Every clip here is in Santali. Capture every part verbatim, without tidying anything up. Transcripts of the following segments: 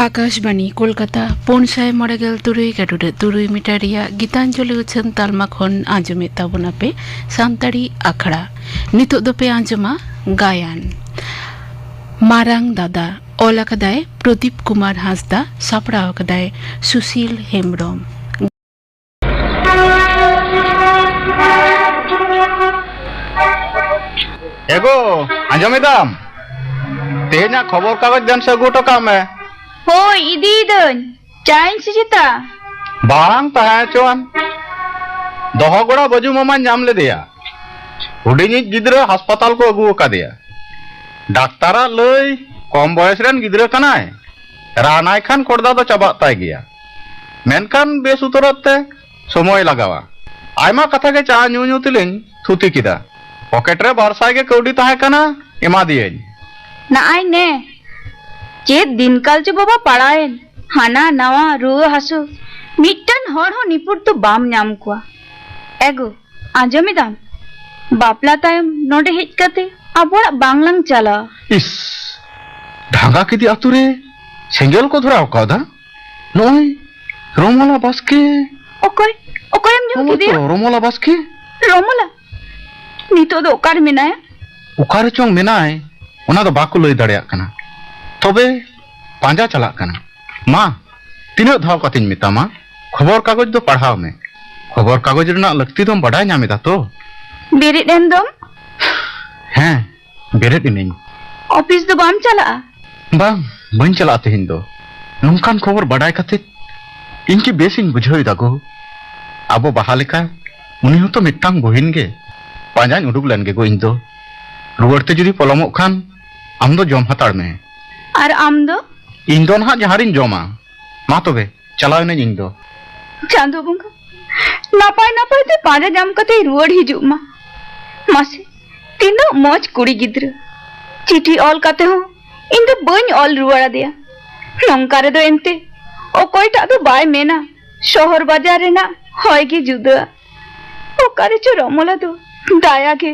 ᱟᱠᱟᱥᱵᱟᱬᱤ ᱠᱳᱞᱠᱟᱛᱟ, ᱯᱩᱱ ᱥᱟᱭ ᱢᱚᱬᱮ ᱜᱮᱞ ᱛᱩᱨᱩᱭ ᱜᱟᱹᱰᱩᱰᱟᱹ ᱛᱩᱨᱩᱭ ᱢᱤᱴᱟᱨ ᱨᱮᱭᱟᱜ ᱜᱤᱛᱟᱧᱡᱚᱞᱤ ᱩᱪᱷᱟᱹᱱ ᱛᱟᱞᱢᱟ ᱠᱷᱚᱱ ᱟᱸᱡᱚᱢᱮᱫ ᱛᱟᱵᱚᱱᱟᱯᱮ ᱥᱟᱱᱛᱟᱲᱤ ᱟᱠᱷᱲᱟ᱾ ᱱᱤᱛᱚᱜ ᱫᱚᱯᱮ ᱟᱸᱡᱚᱢᱟ ᱜᱟᱭᱟᱱ᱾ ᱢᱟᱨᱟᱝ ᱫᱟᱫᱟ, ᱚᱞ ᱟᱠᱟᱫᱟᱭ ᱯᱨᱚᱫᱤᱯ ᱠᱩᱢᱟᱨ ᱦᱟᱸᱥᱫᱟ, ᱥᱟᱯᱲᱟᱣ ᱟᱠᱟᱫᱟᱭ ᱥᱩᱥᱤᱞ ᱦᱮᱢᱵᱽᱨᱚᱢ᱾ ᱮᱜᱳ, ᱟᱸᱡᱚᱢᱮᱫᱟᱢ? ᱛᱮᱦᱮᱧᱟᱜ ᱠᱷᱚᱵᱚᱨ ᱠᱟᱜᱚᱡᱽ ᱫᱮᱱ ᱥᱮ ᱟᱹᱜᱩ ᱦᱚᱴᱚ ᱠᱟᱜ ᱢᱮ᱾ ᱦᱳᱭ, ᱤᱫᱤᱭᱮᱫᱟᱹᱧ᱾ ᱪᱟᱭᱤᱧ ᱥᱮ ᱪᱮᱛᱟ? ᱵᱟᱝ ᱛᱟᱦᱮᱸ ᱦᱚᱪᱚᱣᱟᱱ᱾ ᱫᱚᱦᱚ ᱜᱚᱲᱟ ᱵᱟᱹᱡᱩ ᱢᱟᱢᱟᱧ ᱧᱟᱢ ᱞᱮᱫᱮᱭᱟ᱾ ᱦᱩᱰᱤᱧᱤᱡ ᱜᱤᱫᱽᱨᱟᱹ ᱦᱟᱥᱯᱟᱛᱟᱞ ᱠᱚ ᱟᱹᱜᱩ ᱟᱠᱟᱫᱮᱭᱟ᱾ ᱰᱟᱠᱛᱟᱨᱟᱜ ᱞᱟᱹᱭ, ᱠᱚᱢ ᱵᱚᱭᱮᱥ ᱨᱮᱱ ᱜᱤᱫᱽᱨᱟᱹ ᱠᱟᱱᱟᱭ᱾ ᱨᱟᱱᱟᱭ ᱠᱷᱟᱱ ᱠᱚᱲᱫᱟ ᱫᱚ ᱪᱟᱵᱟᱜ ᱛᱟᱭ ᱜᱮᱭᱟ, ᱢᱮᱱᱠᱷᱟᱱ ᱵᱮᱥ ᱩᱛᱟᱹᱨᱚᱜ ᱛᱮ ᱥᱚᱢᱚᱭ ᱞᱟᱜᱟᱣᱟ᱾ ᱟᱭᱢᱟ ᱠᱟᱛᱷᱟ ᱜᱮ ᱪᱟ ᱧᱩ ᱧᱩ ᱛᱮᱞᱤᱧ ᱛᱷᱩᱛᱤ ᱠᱮᱫᱟ᱾ ᱯᱚᱠᱮᱴ ᱨᱮ ᱵᱟᱨ ᱥᱟᱭ ᱜᱮ ᱠᱟᱹᱣᱰᱤ ᱛᱟᱦᱮᱸ ᱠᱟᱱᱟ, ᱮᱢᱟ ᱫᱤᱭᱟᱹᱧ᱾ ᱱᱟᱜᱼᱟᱭ ᱱᱮ, ᱪᱮᱫ ᱫᱤᱱᱠᱟᱞ ᱪᱚ ᱵᱟᱵᱟ ᱯᱟᱲᱟᱣᱮᱱ, ᱦᱟᱱᱟ ᱱᱟᱣᱟ ᱨᱩᱣᱟᱹ ᱦᱟᱹᱥᱩ, ᱢᱤᱫᱴᱟᱝ ᱦᱚᱲ ᱦᱚᱸ ᱱᱤᱯᱩᱴ ᱫᱚ ᱵᱟᱢ ᱧᱟᱢ ᱠᱚᱣᱟ᱾ ᱮᱜᱳ, ᱟᱸᱡᱚᱢᱮᱫᱟᱢ? ᱵᱟᱯᱞᱟ ᱛᱟᱭᱚᱢ ᱱᱚᱰᱮ ᱦᱮᱡ ᱠᱟᱛᱮ ᱟᱵᱚ ᱚᱲᱟᱜ ᱵᱟᱝᱞᱟᱝ ᱪᱟᱞᱟᱣᱟ᱾ ᱤᱥ, ᱰᱷᱟᱸᱜᱟ ᱠᱤᱫᱤ ᱟᱛᱳ ᱨᱮ ᱥᱮᱸᱜᱮᱞ ᱠᱚ ᱫᱷᱚᱨᱟᱣ ᱠᱟᱣᱫᱟ᱾ ᱱᱚᱜᱼᱚᱭ ᱨᱚᱢᱚᱞᱟ ᱵᱟᱥᱠᱮ᱾ ᱚᱠᱚᱭ? ᱚᱠᱚᱭᱮᱢ ᱧᱩᱢ ᱱᱚᱜᱼᱚᱭ ᱠᱮᱫᱮᱭᱟ? ᱛᱚ, ᱨᱚᱢᱚᱞᱟ ᱵᱟᱥᱠᱮ᱾ ᱨᱚᱢᱚᱞᱟ? ᱱᱤᱛᱚᱜ ᱫᱚ ᱚᱠᱟᱨᱮ ᱢᱮᱱᱟᱭᱟ? ᱚᱠᱟᱨᱮ ᱪᱚᱝ ᱢᱮᱱᱟᱭ, ᱚᱱᱟ ᱫᱚ ᱵᱟᱠᱚ ᱞᱟᱹᱭ ᱫᱟᱲᱮᱭᱟᱜ ᱠᱟᱱᱟ᱾ ᱛᱚᱵᱮ ᱯᱟᱸᱡᱟ ᱪᱟᱞᱟᱜ ᱠᱟᱱᱟ᱾ ᱢᱟ, ᱛᱤᱱᱟᱹᱜ ᱫᱷᱟᱣ ᱠᱟᱛᱮᱧ ᱢᱮᱛᱟᱢᱟ, ᱠᱷᱚᱵᱚᱨ ᱠᱟᱜᱚᱡᱽ ᱫᱚ ᱯᱟᱲᱦᱟᱣ ᱢᱮ᱾ ᱠᱷᱚᱵᱚᱨ ᱠᱟᱜᱚᱡᱽ ᱨᱮᱱᱟᱜ ᱞᱟᱹᱠᱛᱤ ᱫᱚᱢ ᱵᱟᱰᱟᱭ ᱧᱟᱢ ᱮᱫᱟ ᱛᱚ? ᱵᱮᱨᱮᱫ ᱮᱱ ᱫᱚᱢ᱾ ᱦᱮᱸ, ᱵᱮᱨᱮᱫ ᱮᱱᱟᱹᱧ᱾ ᱚᱯᱷᱤᱥ ᱫᱚ ᱵᱟᱢ ᱪᱟᱞᱟᱜᱼᱟ? ᱵᱟᱝ, ᱵᱟᱹᱧ ᱪᱟᱞᱟᱜᱼᱟ ᱛᱮᱦᱮᱧ ᱫᱚ᱾ ᱱᱚᱝᱠᱟᱱ ᱠᱷᱚᱵᱚᱨ ᱵᱟᱰᱟᱭ ᱠᱟᱛᱮ ᱤᱧ ᱠᱤ ᱵᱮᱥ ᱤᱧ ᱵᱩᱡᱷᱟᱹᱣ ᱮᱫᱟ ᱜᱳ? ᱟᱵᱚ ᱵᱟᱦᱟ ᱞᱮᱠᱟ ᱩᱱᱤ ᱦᱚᱸᱛᱚ ᱢᱤᱫᱴᱟᱝ ᱵᱩᱦᱤᱱ ᱜᱮ᱾ ᱯᱟᱸᱡᱟᱧ ᱩᱰᱩᱠ ᱞᱮᱱ ᱜᱮ ᱜᱳ ᱤᱧ ᱫᱚ᱾ ᱨᱩᱣᱟᱹᱲ ᱛᱮ ᱡᱩᱫᱤ ᱯᱚᱞᱚᱢᱚᱜ ᱠᱷᱟᱱ, ᱟᱢ ᱫᱚ ᱡᱚᱢ ᱦᱟᱛᱟᱲ ᱢᱮ᱾ ᱟᱨ ᱟᱢ ᱫᱚ? ᱤᱧ ᱫᱚ ᱱᱟᱦᱟᱜ ᱡᱟᱦᱟᱸ ᱨᱤᱧ ᱡᱚᱢᱟ᱾ ᱢᱟ ᱛᱚᱵᱮ, ᱪᱟᱞᱟᱣ ᱮᱱᱟᱹᱧ ᱤᱧ ᱫᱚ᱾ ᱪᱟᱸᱫᱳ ᱵᱚᱸᱜᱟ, ᱱᱟᱯᱟᱭ ᱱᱟᱯᱟᱭ ᱛᱮ ᱯᱟᱸᱡᱟ ᱧᱟᱢ ᱠᱟᱛᱮᱭ ᱨᱩᱣᱟᱹᱲ ᱦᱤᱡᱩᱜ ᱢᱟ᱾ ᱢᱟᱥᱮ, ᱛᱤᱱᱟᱹᱜ ᱢᱚᱡᱽ ᱠᱩᱲᱤ ᱜᱤᱫᱽᱨᱟᱹ᱾ ᱪᱤᱴᱷᱤ ᱚᱞ ᱠᱟᱛᱮ ᱦᱚᱸ ᱤᱧ ᱫᱚ ᱵᱟᱹᱧ ᱚᱞ ᱨᱩᱣᱟᱹᱲ ᱟᱫᱮᱭᱟ᱾ ᱱᱚᱝᱠᱟ ᱨᱮᱫᱚ ᱮᱱᱛᱮ ᱚᱠᱚᱭᱴᱟᱜ ᱫᱚ ᱵᱟᱭ ᱢᱮᱱᱟ, ᱥᱚᱦᱚᱨ ᱵᱟᱡᱟᱨ ᱨᱮᱱᱟᱜ ᱦᱚᱭ ᱜᱮ ᱡᱩᱫᱟᱹ᱾ ᱚᱠᱟ ᱨᱮᱪᱚ ᱨᱚᱢᱚᱞᱟ ᱫᱚ ᱫᱟᱭᱟ ᱜᱮ᱾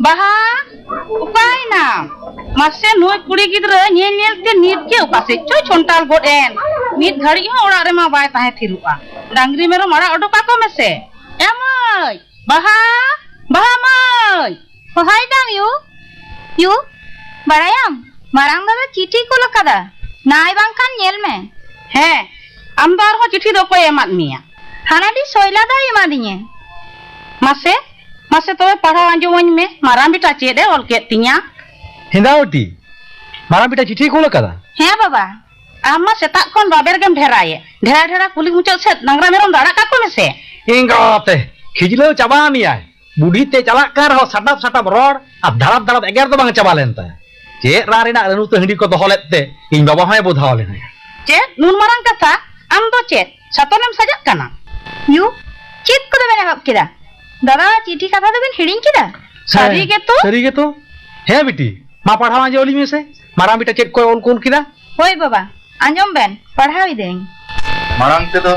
ᱵᱟᱦᱟ, ᱚᱠᱟᱭᱮᱱᱟᱢ? ᱢᱟᱥᱮ, ᱱᱩᱭ ᱠᱩᱲᱤ ᱜᱤᱫᱽᱨᱟᱹ ᱧᱮᱞ ᱧᱮᱞ ᱛᱮ ᱱᱤᱛ ᱜᱮ ᱚᱠᱟ ᱥᱮᱫ ᱪᱚᱭ ᱪᱷᱚᱱᱴᱟᱞ ᱜᱚᱫ ᱮᱱ᱾ ᱢᱤᱫ ᱜᱷᱟᱹᱲᱤᱡ ᱦᱚᱸ ᱚᱲᱟᱜ ᱨᱮᱢᱟ ᱵᱟᱭ ᱛᱟᱦᱮᱸ ᱛᱷᱤᱨᱚᱜᱼᱟ᱾ ᱰᱟᱝᱨᱤ ᱢᱮᱨᱚᱢ ᱟᱲᱟᱜ ᱚᱰᱚ ᱠᱟᱠᱚ ᱢᱮᱥᱮ᱾ ᱮ ᱢᱟᱹᱭ, ᱵᱟᱦᱟ, ᱵᱟᱦᱟ ᱢᱟᱹᱭ᱾ ᱦᱚᱦᱚᱭ ᱫᱟᱢ ᱭᱩ? ᱭᱩ, ᱵᱟᱲᱟᱭᱟᱢ, ᱢᱟᱨᱟᱝ ᱫᱟᱫᱟ ᱪᱤᱴᱷᱤ ᱠᱩᱞ ᱟᱠᱟᱫᱟ, ᱱᱟᱭ ᱵᱟᱝᱠᱷᱟᱱ ᱧᱮᱞ ᱢᱮ᱾ ᱦᱮᱸ, ᱟᱢ ᱫᱚ ᱟᱨᱦᱚᱸ ᱪᱤᱴᱷᱤ ᱫᱚ ᱚᱠᱚᱭᱮ ᱮᱢᱟᱫ ᱢᱮᱭᱟ? ᱦᱟᱱᱟᱰᱤ ᱥᱚᱭᱞᱟ ᱫᱟᱭ ᱮᱢᱟᱫᱤᱧᱟ᱾ ᱢᱟᱥᱮ, ᱢᱟᱥᱮ ᱛᱚᱵᱮ ᱯᱟᱲᱦᱟᱣ ᱟᱸᱡᱚᱢᱟᱹᱧ ᱢᱮ, ᱢᱟᱨᱟᱝ ᱵᱮᱴᱟ ᱪᱮᱫ ᱮ ᱚᱞ ᱠᱮᱫ ᱛᱤᱧᱟ? ᱦᱮᱸᱫᱟᱣᱴᱤ, ᱢᱟᱨᱟᱝ ᱵᱮᱴᱟ ᱪᱤᱴᱷᱤ ᱠᱩᱞ ᱟᱠᱟᱫᱟ? ᱦᱮᱸ ᱵᱟᱵᱟ, ᱟᱢ ᱢᱟ ᱥᱮᱛᱟᱜ ᱠᱷᱚᱱ ᱵᱟᱵᱮᱨ ᱜᱮᱢ ᱰᱷᱮᱨᱟᱭᱮᱫ, ᱰᱷᱮᱨᱟ ᱰᱷᱮᱨᱟ ᱠᱩᱞᱦᱤ ᱢᱩᱪᱟᱹᱫ ᱥᱮᱫ ᱰᱟᱝᱨᱟ ᱢᱮᱨᱚᱢ ᱫᱚ ᱟᱲᱟᱜ ᱠᱟᱠᱚ ᱢᱮᱥᱮ᱾ ᱮᱸᱜᱟᱛᱮ, ᱠᱷᱤᱡᱞᱟᱹᱣ ᱪᱟᱵᱟ ᱢᱮᱭᱟᱭ᱾ ᱵᱩᱰᱷᱤ ᱛᱮ ᱪᱟᱞᱟᱜ ᱠᱟᱱ ᱨᱮᱦᱚᱸ ᱥᱟᱰᱟᱯ ᱥᱟᱰᱟᱯ ᱨᱚᱲ ᱟᱨ ᱫᱷᱟᱲᱟᱯ ᱫᱷᱟᱲᱟᱯ ᱮᱜᱮᱨ ᱫᱚ ᱵᱟᱝ ᱪᱟᱵᱟ ᱞᱮᱱ ᱛᱟᱭᱟ᱾ ᱪᱮᱫ ᱨᱟᱱ ᱨᱮᱱᱟᱜ ᱨᱟᱹᱱᱩ ᱛᱮ ᱦᱟᱺᱰᱤ ᱠᱚ ᱫᱚᱦᱚ ᱞᱮᱫ ᱛᱮ ᱤᱧ ᱵᱟᱵᱟ ᱦᱚᱸᱭ ᱵᱚᱫᱷᱟᱣ ᱞᱮᱱᱟᱭᱟ᱾ ᱪᱮᱫ ᱱᱩᱱ ᱢᱟᱨᱟᱝ ᱠᱟᱛᱷᱟ? ᱟᱢ ᱫᱚ ᱪᱮᱫ ᱥᱟᱛᱚᱱᱮᱢ ᱥᱟᱡᱟᱜ ᱠᱟᱱᱟ? ᱭᱩ, ᱪᱮᱫ ᱠᱚᱫᱚ ᱵᱮᱱ ᱮᱦᱚᱵ ᱠᱮᱫᱟ? ᱫᱟᱫᱟ, ᱪᱤᱴᱷᱤ ᱠᱟᱛᱷᱟ ᱫᱚᱵᱮᱱ ᱦᱤᱲᱤᱧ ᱠᱮᱫᱟ? ᱥᱟᱹᱨᱤ ᱦᱮᱸ, ᱜᱮᱛᱚ? ᱥᱟᱹᱨᱤ ᱜᱮᱛᱚ᱾ ᱦᱮᱸ ᱵᱤᱴᱤ, ᱢᱟ ᱯᱟᱲᱦᱟᱣ ᱟᱸᱡᱚᱢ ᱟᱹᱞᱤᱧ ᱢᱮᱥᱮ, ᱢᱟᱨᱟᱝ ᱵᱤᱴᱟ ᱪᱮᱫ ᱠᱚᱭ ᱚᱞ ᱠᱩᱞ ᱠᱮᱫᱟ? ᱦᱳᱭ ᱵᱟᱵᱟ, ᱟᱸᱡᱚᱢ ᱵᱮᱱ, ᱯᱟᱲᱦᱟᱣ ᱤᱫᱟᱹᱧ᱾ ᱢᱟᱲᱟᱝ ᱛᱮᱫᱚ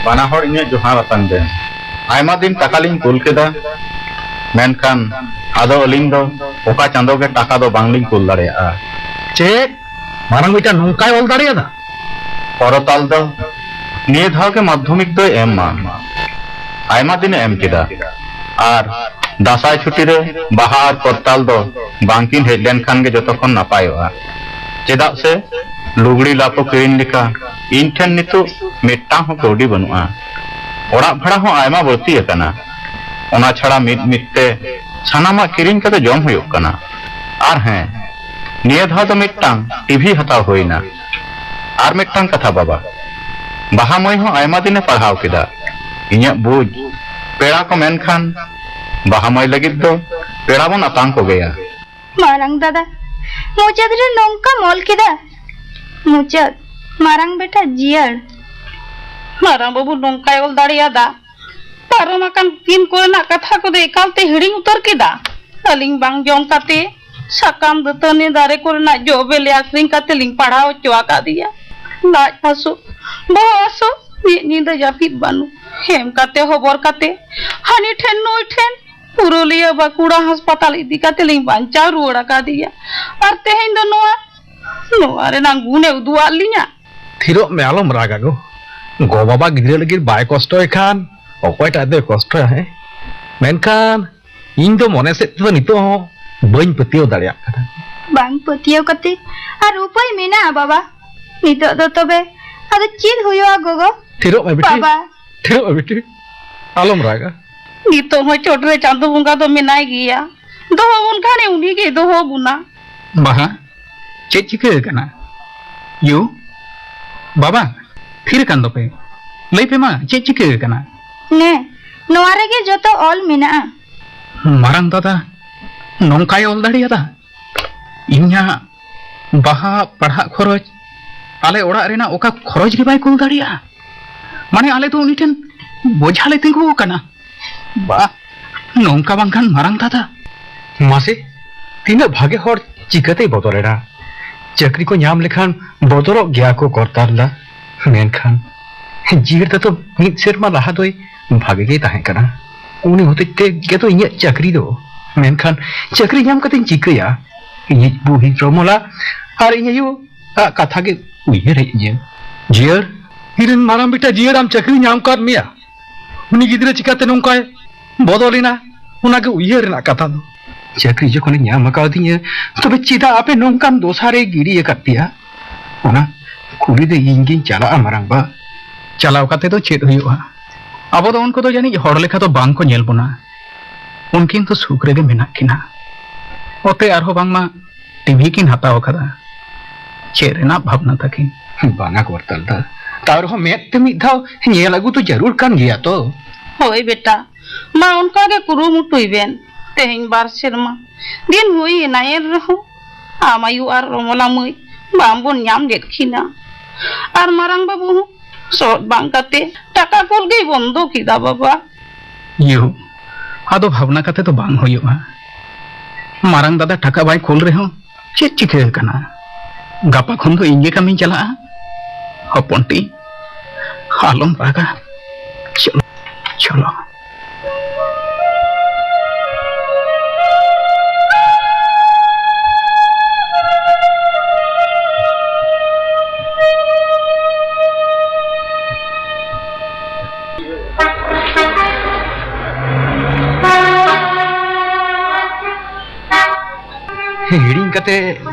ᱵᱟᱱᱟ ᱦᱚᱲ ᱤᱧᱟᱹᱜ ᱡᱚᱦᱟᱨ ᱟᱛᱟᱝ ᱵᱮᱱ᱾ ᱟᱭᱢᱟ ᱫᱤᱱ ᱴᱟᱠᱟ ᱞᱤᱧ ᱠᱩᱞ ᱠᱮᱫᱟ, ᱢᱮᱱᱠᱷᱟᱱ ᱟᱫᱚ ᱟᱹᱞᱤᱧ ᱫᱚ ᱚᱠᱟ ᱪᱟᱸᱫᱚ ᱜᱮ ᱴᱟᱠᱟ ᱫᱚ ᱵᱟᱝᱞᱤᱧ ᱠᱩᱞ ᱫᱟᱲᱮᱭᱟᱜᱼᱟ᱾ ᱪᱮᱫ? ᱢᱟᱨᱟᱝ ᱵᱤᱴᱟ ᱱᱚᱝᱠᱟᱭ ᱚᱞ ᱫᱟᱲᱮᱭᱟᱫᱟ? ᱯᱚᱨᱚᱛᱟᱞ ᱫᱚ ᱱᱤᱭᱟᱹ ᱫᱷᱟᱣ ᱜᱮ ᱢᱟᱫᱽᱫᱷᱚᱢᱤᱠ ᱫᱚᱭ ᱮᱢ ᱢᱟ᱾ ᱟᱭᱢᱟ ᱫᱤᱱᱮ ᱮᱢ ᱠᱮᱫᱟ᱾ ᱟᱨ ᱫᱟᱸᱥᱟᱭ ᱪᱷᱩᱴᱤ ᱨᱮ ᱵᱟᱦᱟ ᱟᱨ ᱠᱚᱨᱛᱟᱞ ᱫᱚ ᱵᱟᱝᱠᱤᱱ ᱦᱮᱡ ᱞᱮᱱᱠᱷᱟᱱ ᱜᱮ ᱡᱚᱛᱚ ᱠᱷᱚᱱ ᱱᱟᱯᱟᱭᱚᱜᱼᱟ᱾ ᱪᱮᱫᱟᱜ ᱥᱮ ᱞᱩᱜᱽᱲᱤ ᱞᱟᱯᱚ ᱠᱤᱨᱤᱧ ᱞᱮᱠᱟ ᱤᱧ ᱴᱷᱮᱱ ᱱᱤᱛᱚᱜ ᱢᱤᱫᱴᱟᱝ ᱦᱚᱸ ᱠᱟᱹᱣᱰᱤ ᱵᱟᱹᱱᱩᱜᱼᱟ᱾ ᱚᱲᱟᱜ ᱵᱷᱟᱲᱟ ᱦᱚᱸ ᱟᱭᱢᱟ ᱵᱟᱹᱲᱛᱤ ᱟᱠᱟᱱᱟ᱾ ᱚᱱᱟ ᱪᱷᱟᱲᱟ ᱢᱤᱫ ᱢᱤᱫ ᱛᱮ ᱥᱟᱱᱟᱢᱟᱜ ᱠᱤᱨᱤᱧ ᱠᱟᱛᱮ ᱡᱚᱢ ᱦᱩᱭᱩᱜ ᱠᱟᱱᱟ᱾ ᱟᱨ ᱦᱮᱸ, ᱱᱤᱭᱟᱹ ᱫᱷᱟᱣ ᱫᱚ ᱢᱤᱫᱴᱟᱝ ᱴᱤᱵᱷᱤ ᱦᱟᱛᱟᱣ ᱦᱩᱭᱱᱟ᱾ ᱟᱨ ᱢᱤᱫᱴᱟᱝ ᱠᱟᱛᱷᱟ ᱵᱟᱵᱟ, ᱵᱟᱦᱟ ᱢᱟᱹᱭ ᱦᱚᱸ ᱟᱭᱢᱟ ᱫᱤᱱᱮ ᱯᱟᱲᱦᱟᱣ ᱠᱮᱫᱟ᱾ ᱤᱧᱟᱹᱜ ᱵᱩᱡᱽ, ᱯᱮᱲᱟ ᱠᱚ ᱢᱮᱱᱠᱷᱟᱱ ᱵᱟᱦᱟ ᱢᱟᱹᱭ ᱞᱟᱹᱜᱤᱫ ᱫᱚ ᱯᱮᱲᱟ ᱵᱚᱱ ᱟᱛᱟᱝ ᱠᱚᱜᱮᱭᱟ᱾ ᱢᱟᱨᱟᱝ ᱫᱟᱫᱟ, ᱢᱩᱪᱟᱹᱫ ᱨᱮ ᱱᱚᱝᱠᱟᱢ ᱚᱞ ᱠᱮᱫᱟ᱾ ᱢᱩᱪᱟᱹᱫ, ᱢᱟᱨᱟᱝ ᱵᱮᱴᱟ ᱡᱤᱭᱟᱹᱲ᱾ ᱢᱟᱨᱟᱝ ᱵᱟᱹᱵᱩ ᱱᱚᱝᱠᱟᱭ ᱚᱞ ᱫᱟᱲᱮᱭᱟᱫᱟ᱾ ᱯᱟᱨᱚᱢ ᱟᱠᱟᱱ ᱫᱤᱱ ᱠᱚᱨᱮᱱᱟᱜ ᱠᱟᱛᱷᱟ ᱠᱚᱫᱚ ᱮᱠᱟᱞᱛᱮ ᱦᱤᱲᱤᱧ ᱩᱛᱟᱹᱨ ᱠᱮᱫᱟ᱾ ᱟᱹᱞᱤᱧ ᱵᱟᱝ ᱡᱚᱢ ᱠᱟᱛᱮ, ᱥᱟᱠᱟᱢ ᱫᱟᱹᱛᱟᱹᱱᱤ ᱫᱟᱨᱮ ᱠᱚᱨᱮᱱᱟᱜ ᱡᱚ ᱵᱤᱞᱤ ᱟᱹᱠᱷᱨᱤᱧ ᱠᱟᱛᱮ ᱞᱤᱧ ᱯᱟᱲᱦᱟᱣ ᱦᱚᱪᱚ ᱟᱠᱟᱫᱮᱭᱟ᱾ ᱞᱟᱡ ᱦᱟᱹᱥᱩ, ᱵᱚᱦᱚᱜ ᱦᱟᱹᱥᱩ, ᱢᱤᱫ ᱧᱤᱫᱟᱹ ᱡᱟᱹᱯᱤᱫ ᱵᱟᱹᱱᱩᱜ᱾ ᱮᱢ ᱠᱟᱛᱮ ᱦᱚᱵᱚᱨ ᱠᱟᱛᱮ, ᱦᱟᱹᱱᱤ ᱴᱷᱮᱱ ᱱᱩᱭ ᱴᱷᱮᱱ, ᱯᱩᱨᱩᱞᱤᱭᱟᱹ ᱵᱟᱸᱠᱩᱲᱟ ᱦᱟᱥᱯᱟᱛᱟᱞ ᱤᱫᱤ ᱠᱟᱛᱮ ᱞᱤᱧ ᱵᱟᱧᱪᱟᱣ ᱨᱩᱣᱟᱹᱲ ᱟᱠᱟᱫᱮᱭᱟ᱾ ᱟᱨ ᱛᱮᱦᱮᱧ ᱫᱚ ᱱᱚᱣᱟ, ᱱᱚᱣᱟ ᱨᱮᱱᱟᱜ ᱜᱩᱱᱮ ᱩᱫᱩᱜ ᱟᱫ ᱞᱤᱧᱟ᱾ ᱛᱷᱤᱨᱚᱜ ᱢᱮ, ᱟᱞᱚᱢ ᱨᱟᱜᱟ ᱜᱚ᱾ ᱜᱚ ᱵᱟᱵᱟ ᱜᱤᱫᱽᱨᱟᱹ ᱞᱟᱹᱜᱤᱫ ᱵᱟᱭ ᱠᱚᱥᱴᱚᱭ ᱠᱷᱟᱱ ᱚᱠᱚᱭᱴᱟᱜ ᱫᱚᱭ ᱠᱚᱥᱴᱚᱭᱟ, ᱦᱮᱸ? ᱢᱮᱱᱠᱷᱟᱱ ᱤᱧ ᱫᱚ ᱢᱚᱱᱮ ᱥᱮᱫ ᱛᱮᱫᱚ ᱱᱤᱛᱚᱜ ᱦᱚᱸ ᱵᱟᱹᱧ ᱯᱟᱹᱛᱭᱟᱹᱣ ᱫᱟᱲᱮᱭᱟᱜ ᱠᱟᱱᱟ᱾ ᱵᱟᱝ ᱯᱟᱹᱛᱭᱟᱹᱣ ᱠᱟᱛᱮ ᱟᱨ ᱩᱯᱟᱹᱭ ᱢᱮᱱᱟᱜᱼᱟ ᱵᱟᱵᱟ? ᱱᱤᱛᱚᱜ ᱫᱚ ᱛᱚᱵᱮ ᱟᱫᱚ ᱪᱮᱫ ᱦᱩᱭᱩᱜᱼᱟ ᱜᱚᱜᱚ? ᱛᱷᱤᱨᱚᱜ ᱢᱮ ᱵᱤᱴᱤ᱾ ᱵᱟᱵᱟ᱾ ᱛᱷᱤᱨᱚᱜ ᱢᱮ ᱵᱤᱴᱤ᱾ ᱟᱞᱚᱢ ᱨᱟᱜᱟ᱾ ᱱᱤᱛᱚᱜ ᱦᱚᱸ ᱪᱚᱴ ᱨᱮ ᱪᱟᱸᱫᱚ ᱵᱚᱸᱜᱟ ᱫᱚ ᱢᱮᱱᱟᱭ ᱜᱮᱭᱟ᱾ ᱫᱚᱦᱚ ᱵᱚᱱ ᱠᱷᱟᱱᱮ ᱩᱱᱤ ᱜᱮᱭ ᱫᱚᱦᱚ ᱵᱚᱱᱟ᱾ ᱵᱟᱦᱟ, ᱪᱮᱫ ᱪᱤᱠᱟᱹ ᱟᱠᱟᱱᱟ? ᱭᱩ, ᱵᱟᱵᱟ, ᱛᱷᱤᱨ ᱟᱠᱟᱱ ᱫᱚᱯᱮ᱾ ᱞᱟᱹᱭ ᱯᱮ ᱢᱟ, ᱪᱮᱫ ᱪᱤᱠᱟᱹ ᱟᱠᱟᱱᱟ? ᱱᱮ, ᱱᱚᱣᱟ ᱨᱮᱜᱮ ᱡᱚᱛᱚ ᱚᱞ ᱢᱮᱱᱟᱜᱼᱟ᱾ ᱢᱟᱨᱟᱝ ᱫᱟᱫᱟ ᱱᱚᱝᱠᱟᱭ ᱚᱞ ᱫᱟᱲᱮᱭᱟᱫᱟ? ᱤᱧᱟᱜ ᱵᱟᱦᱟ ᱯᱟᱲᱦᱟᱜ ᱠᱷᱚᱨᱚᱪ, ᱟᱞᱮ ᱚᱲᱟᱜ ᱨᱮᱱᱟᱜ ᱚᱠᱟ ᱠᱷᱚᱨᱚᱪ ᱜᱮ ᱵᱟᱭ ᱠᱩᱞ ᱫᱟᱲᱮᱭᱟᱜᱼᱟ᱾ ᱢᱟᱱᱮ, ᱟᱞᱮ ᱫᱚ ᱩᱱᱤ ᱴᱷᱮᱱ ᱵᱚᱡᱷᱟ ᱞᱮ ᱛᱤᱸᱜᱩ ᱟᱠᱟᱱᱟ᱾ ᱵᱟ, ᱱᱚᱝᱠᱟ ᱵᱟᱝᱠᱷᱟᱱ ᱢᱟᱨᱟᱝ ᱫᱟᱫᱟ᱾ ᱢᱟᱥᱮ, ᱛᱤᱱᱟᱹᱜ ᱵᱷᱟᱜᱮ ᱦᱚᱲ ᱪᱤᱠᱟᱹᱛᱮᱭ ᱵᱚᱫᱚᱞᱮᱱᱟ? ᱪᱟᱹᱠᱨᱤ ᱠᱚ ᱧᱟᱢ ᱞᱮᱠᱷᱟᱱ ᱵᱚᱫᱚᱞᱚᱜ ᱜᱮᱭᱟ ᱠᱚ ᱠᱚᱨᱛᱟᱞ ᱫᱟ᱾ ᱢᱮᱱᱠᱷᱟᱱ ᱡᱤᱭᱟᱹᱲ ᱫᱚ ᱢᱤᱫ ᱥᱮᱨᱢᱟ ᱞᱟᱦᱟ ᱫᱚᱭ ᱵᱷᱟᱜᱮ ᱜᱮᱭ ᱛᱟᱦᱮᱸ ᱠᱟᱱᱟ᱾ ᱩᱱᱤ ᱦᱚᱛᱮᱡ ᱛᱮ ᱜᱮᱛᱚ ᱤᱧᱟᱹᱜ ᱪᱟᱹᱠᱨᱤ ᱫᱚ᱾ ᱢᱮᱱᱠᱷᱟᱱ ᱪᱟᱹᱠᱨᱤ ᱧᱟᱢ ᱠᱟᱛᱮᱧ ᱪᱤᱠᱟᱹᱭᱟ? ᱤᱧᱤᱡ ᱵᱩᱦᱤᱱ ᱨᱚᱢᱚᱞᱟ ᱟᱨ ᱤᱧ ᱟᱭᱳ ᱟᱜ ᱠᱟᱛᱷᱟ ᱜᱮ ᱩᱭᱦᱟᱹᱨ ᱦᱮᱡ ᱤᱧᱟᱹ᱾ ᱡᱤᱭᱟᱹᱲ, ᱤᱧ ᱨᱮᱱ ᱢᱟᱨᱟᱝ ᱵᱮᱴᱟ ᱡᱤᱭᱟᱹᱲ ᱟᱢ ᱪᱟᱹᱠᱨᱤ ᱧᱟᱢ ᱠᱟᱫ ᱢᱮᱭᱟ᱾ ᱩᱱᱤ ᱜᱤᱫᱽᱨᱟᱹ ᱪᱤᱠᱟᱹᱛᱮ ᱱᱚᱝᱠᱟᱭ ᱵᱚᱫᱚᱞᱮᱱᱟ, ᱚᱱᱟᱜᱮ ᱩᱭᱦᱟᱹᱨ ᱨᱮᱱᱟᱜ ᱠᱟᱛᱷᱟ ᱫᱚ᱾ ᱪᱟᱹᱠᱨᱤ ᱡᱚᱠᱷᱚᱱᱮ ᱧᱟᱢ ᱟᱠᱟᱫᱤᱧᱟᱹ, ᱛᱚᱵᱮ ᱪᱮᱫᱟᱜ ᱟᱯᱮ ᱱᱚᱝᱠᱟᱱ ᱫᱚᱥᱟ ᱨᱮᱭ ᱜᱤᱰᱤ ᱟᱠᱟᱫ ᱯᱮᱭᱟ? ᱚᱱᱟ ᱠᱩᱞᱤ ᱫᱚ ᱤᱧ ᱜᱤᱧ ᱪᱟᱞᱟᱜᱼᱟ, ᱢᱟᱨᱟᱝ ᱵᱟ᱾ ᱪᱟᱞᱟᱣ ᱠᱟᱛᱮ ᱫᱚ ᱪᱮᱫ ᱦᱩᱭᱩᱜᱼᱟ? ᱟᱵᱚ ᱫᱚ ᱩᱱᱠᱩ ᱫᱚ ᱡᱟᱹᱱᱤᱡ ᱦᱚᱲ ᱞᱮᱠᱟ ᱫᱚ ᱵᱟᱝ ᱠᱚ ᱧᱮᱞ ᱵᱚᱱᱟ᱾ ᱩᱱᱠᱤᱱ ᱫᱚ ᱥᱩᱠ ᱨᱮᱜᱮ ᱢᱮᱱᱟᱜ ᱠᱤᱱᱟ᱾ ᱚᱛᱮ ᱟᱨᱦᱚᱸ ᱵᱟᱝᱢᱟ ᱴᱤᱵᱷᱤ ᱠᱤᱱ ᱦᱟᱛᱟᱣ ᱟᱠᱟᱫᱟ᱾ ᱪᱮᱫ ᱨᱮᱱᱟᱜ ᱵᱷᱟᱵᱽᱱᱟ ᱛᱟᱹᱠᱤᱱ? ᱵᱟᱝᱟ ᱠᱚᱨᱛᱟᱞ ᱫᱟ, ᱛᱟᱣ ᱨᱮᱦᱚᱸ ᱢᱮᱫ ᱛᱮ ᱢᱤᱫ ᱫᱷᱟᱣ ᱧᱮᱞ ᱟᱹᱜᱩ ᱫᱚ ᱡᱟᱹᱨᱩᱲ ᱠᱟᱱ ᱜᱮᱭᱟ ᱛᱚ᱾ ᱦᱳᱭ ᱵᱮᱴᱟ, ᱢᱟ ᱚᱱᱠᱟ ᱜᱮ ᱠᱩᱨᱩᱢᱩᱴᱩᱭ ᱵᱮᱱ᱾ ᱛᱮᱦᱮᱧ ᱵᱟᱨ ᱥᱮᱨᱢᱟ ᱫᱤᱱ ᱦᱩᱭ ᱮᱱᱟ, ᱮᱱ ᱨᱮᱦᱚᱸ ᱟᱢ ᱟᱭᱳ ᱟᱨ ᱨᱚᱢᱚᱞᱟ ᱢᱟᱹᱭ ᱵᱟᱝ ᱵᱚᱱ ᱧᱟᱢ ᱞᱮᱫ ᱠᱤᱱᱟ᱾ ᱟᱨ ᱢᱟᱨᱟᱝ ᱵᱟᱹᱵᱩ ᱦᱚᱸ ᱥᱚᱦᱚᱫ ᱵᱟᱝ ᱠᱟᱛᱮ ᱴᱟᱠᱟ ᱠᱩᱞ ᱜᱮᱭ ᱵᱚᱱᱫᱚ ᱠᱮᱫᱟ ᱵᱟᱵᱟ᱾ ᱭᱳ, ᱟᱫᱚ ᱵᱷᱟᱵᱽᱱᱟ ᱠᱟᱛᱮ ᱫᱚ ᱵᱟᱝ ᱦᱩᱭᱩᱜᱼᱟ᱾ ᱢᱟᱨᱟᱝ ᱫᱟᱫᱟ ᱴᱟᱠᱟ ᱵᱟᱭ ᱠᱩᱞ ᱨᱮᱦᱚᱸ ᱪᱮᱫ ᱪᱤᱠᱟᱹ ᱟᱠᱟᱱᱟ? ᱜᱟᱯᱟ ᱠᱷᱚᱱ ᱫᱚ ᱤᱧ ᱜᱮ ᱠᱟᱹᱢᱤᱧ ᱪᱟᱞᱟᱜᱼᱟ᱾ ᱦᱚᱯᱚᱱ ᱴᱤ, ᱟᱞᱚᱢ ᱨᱟᱜᱟ᱾ ᱪᱚᱞᱚ, ᱪᱚᱞᱚ᱾ ᱠᱟᱛᱮ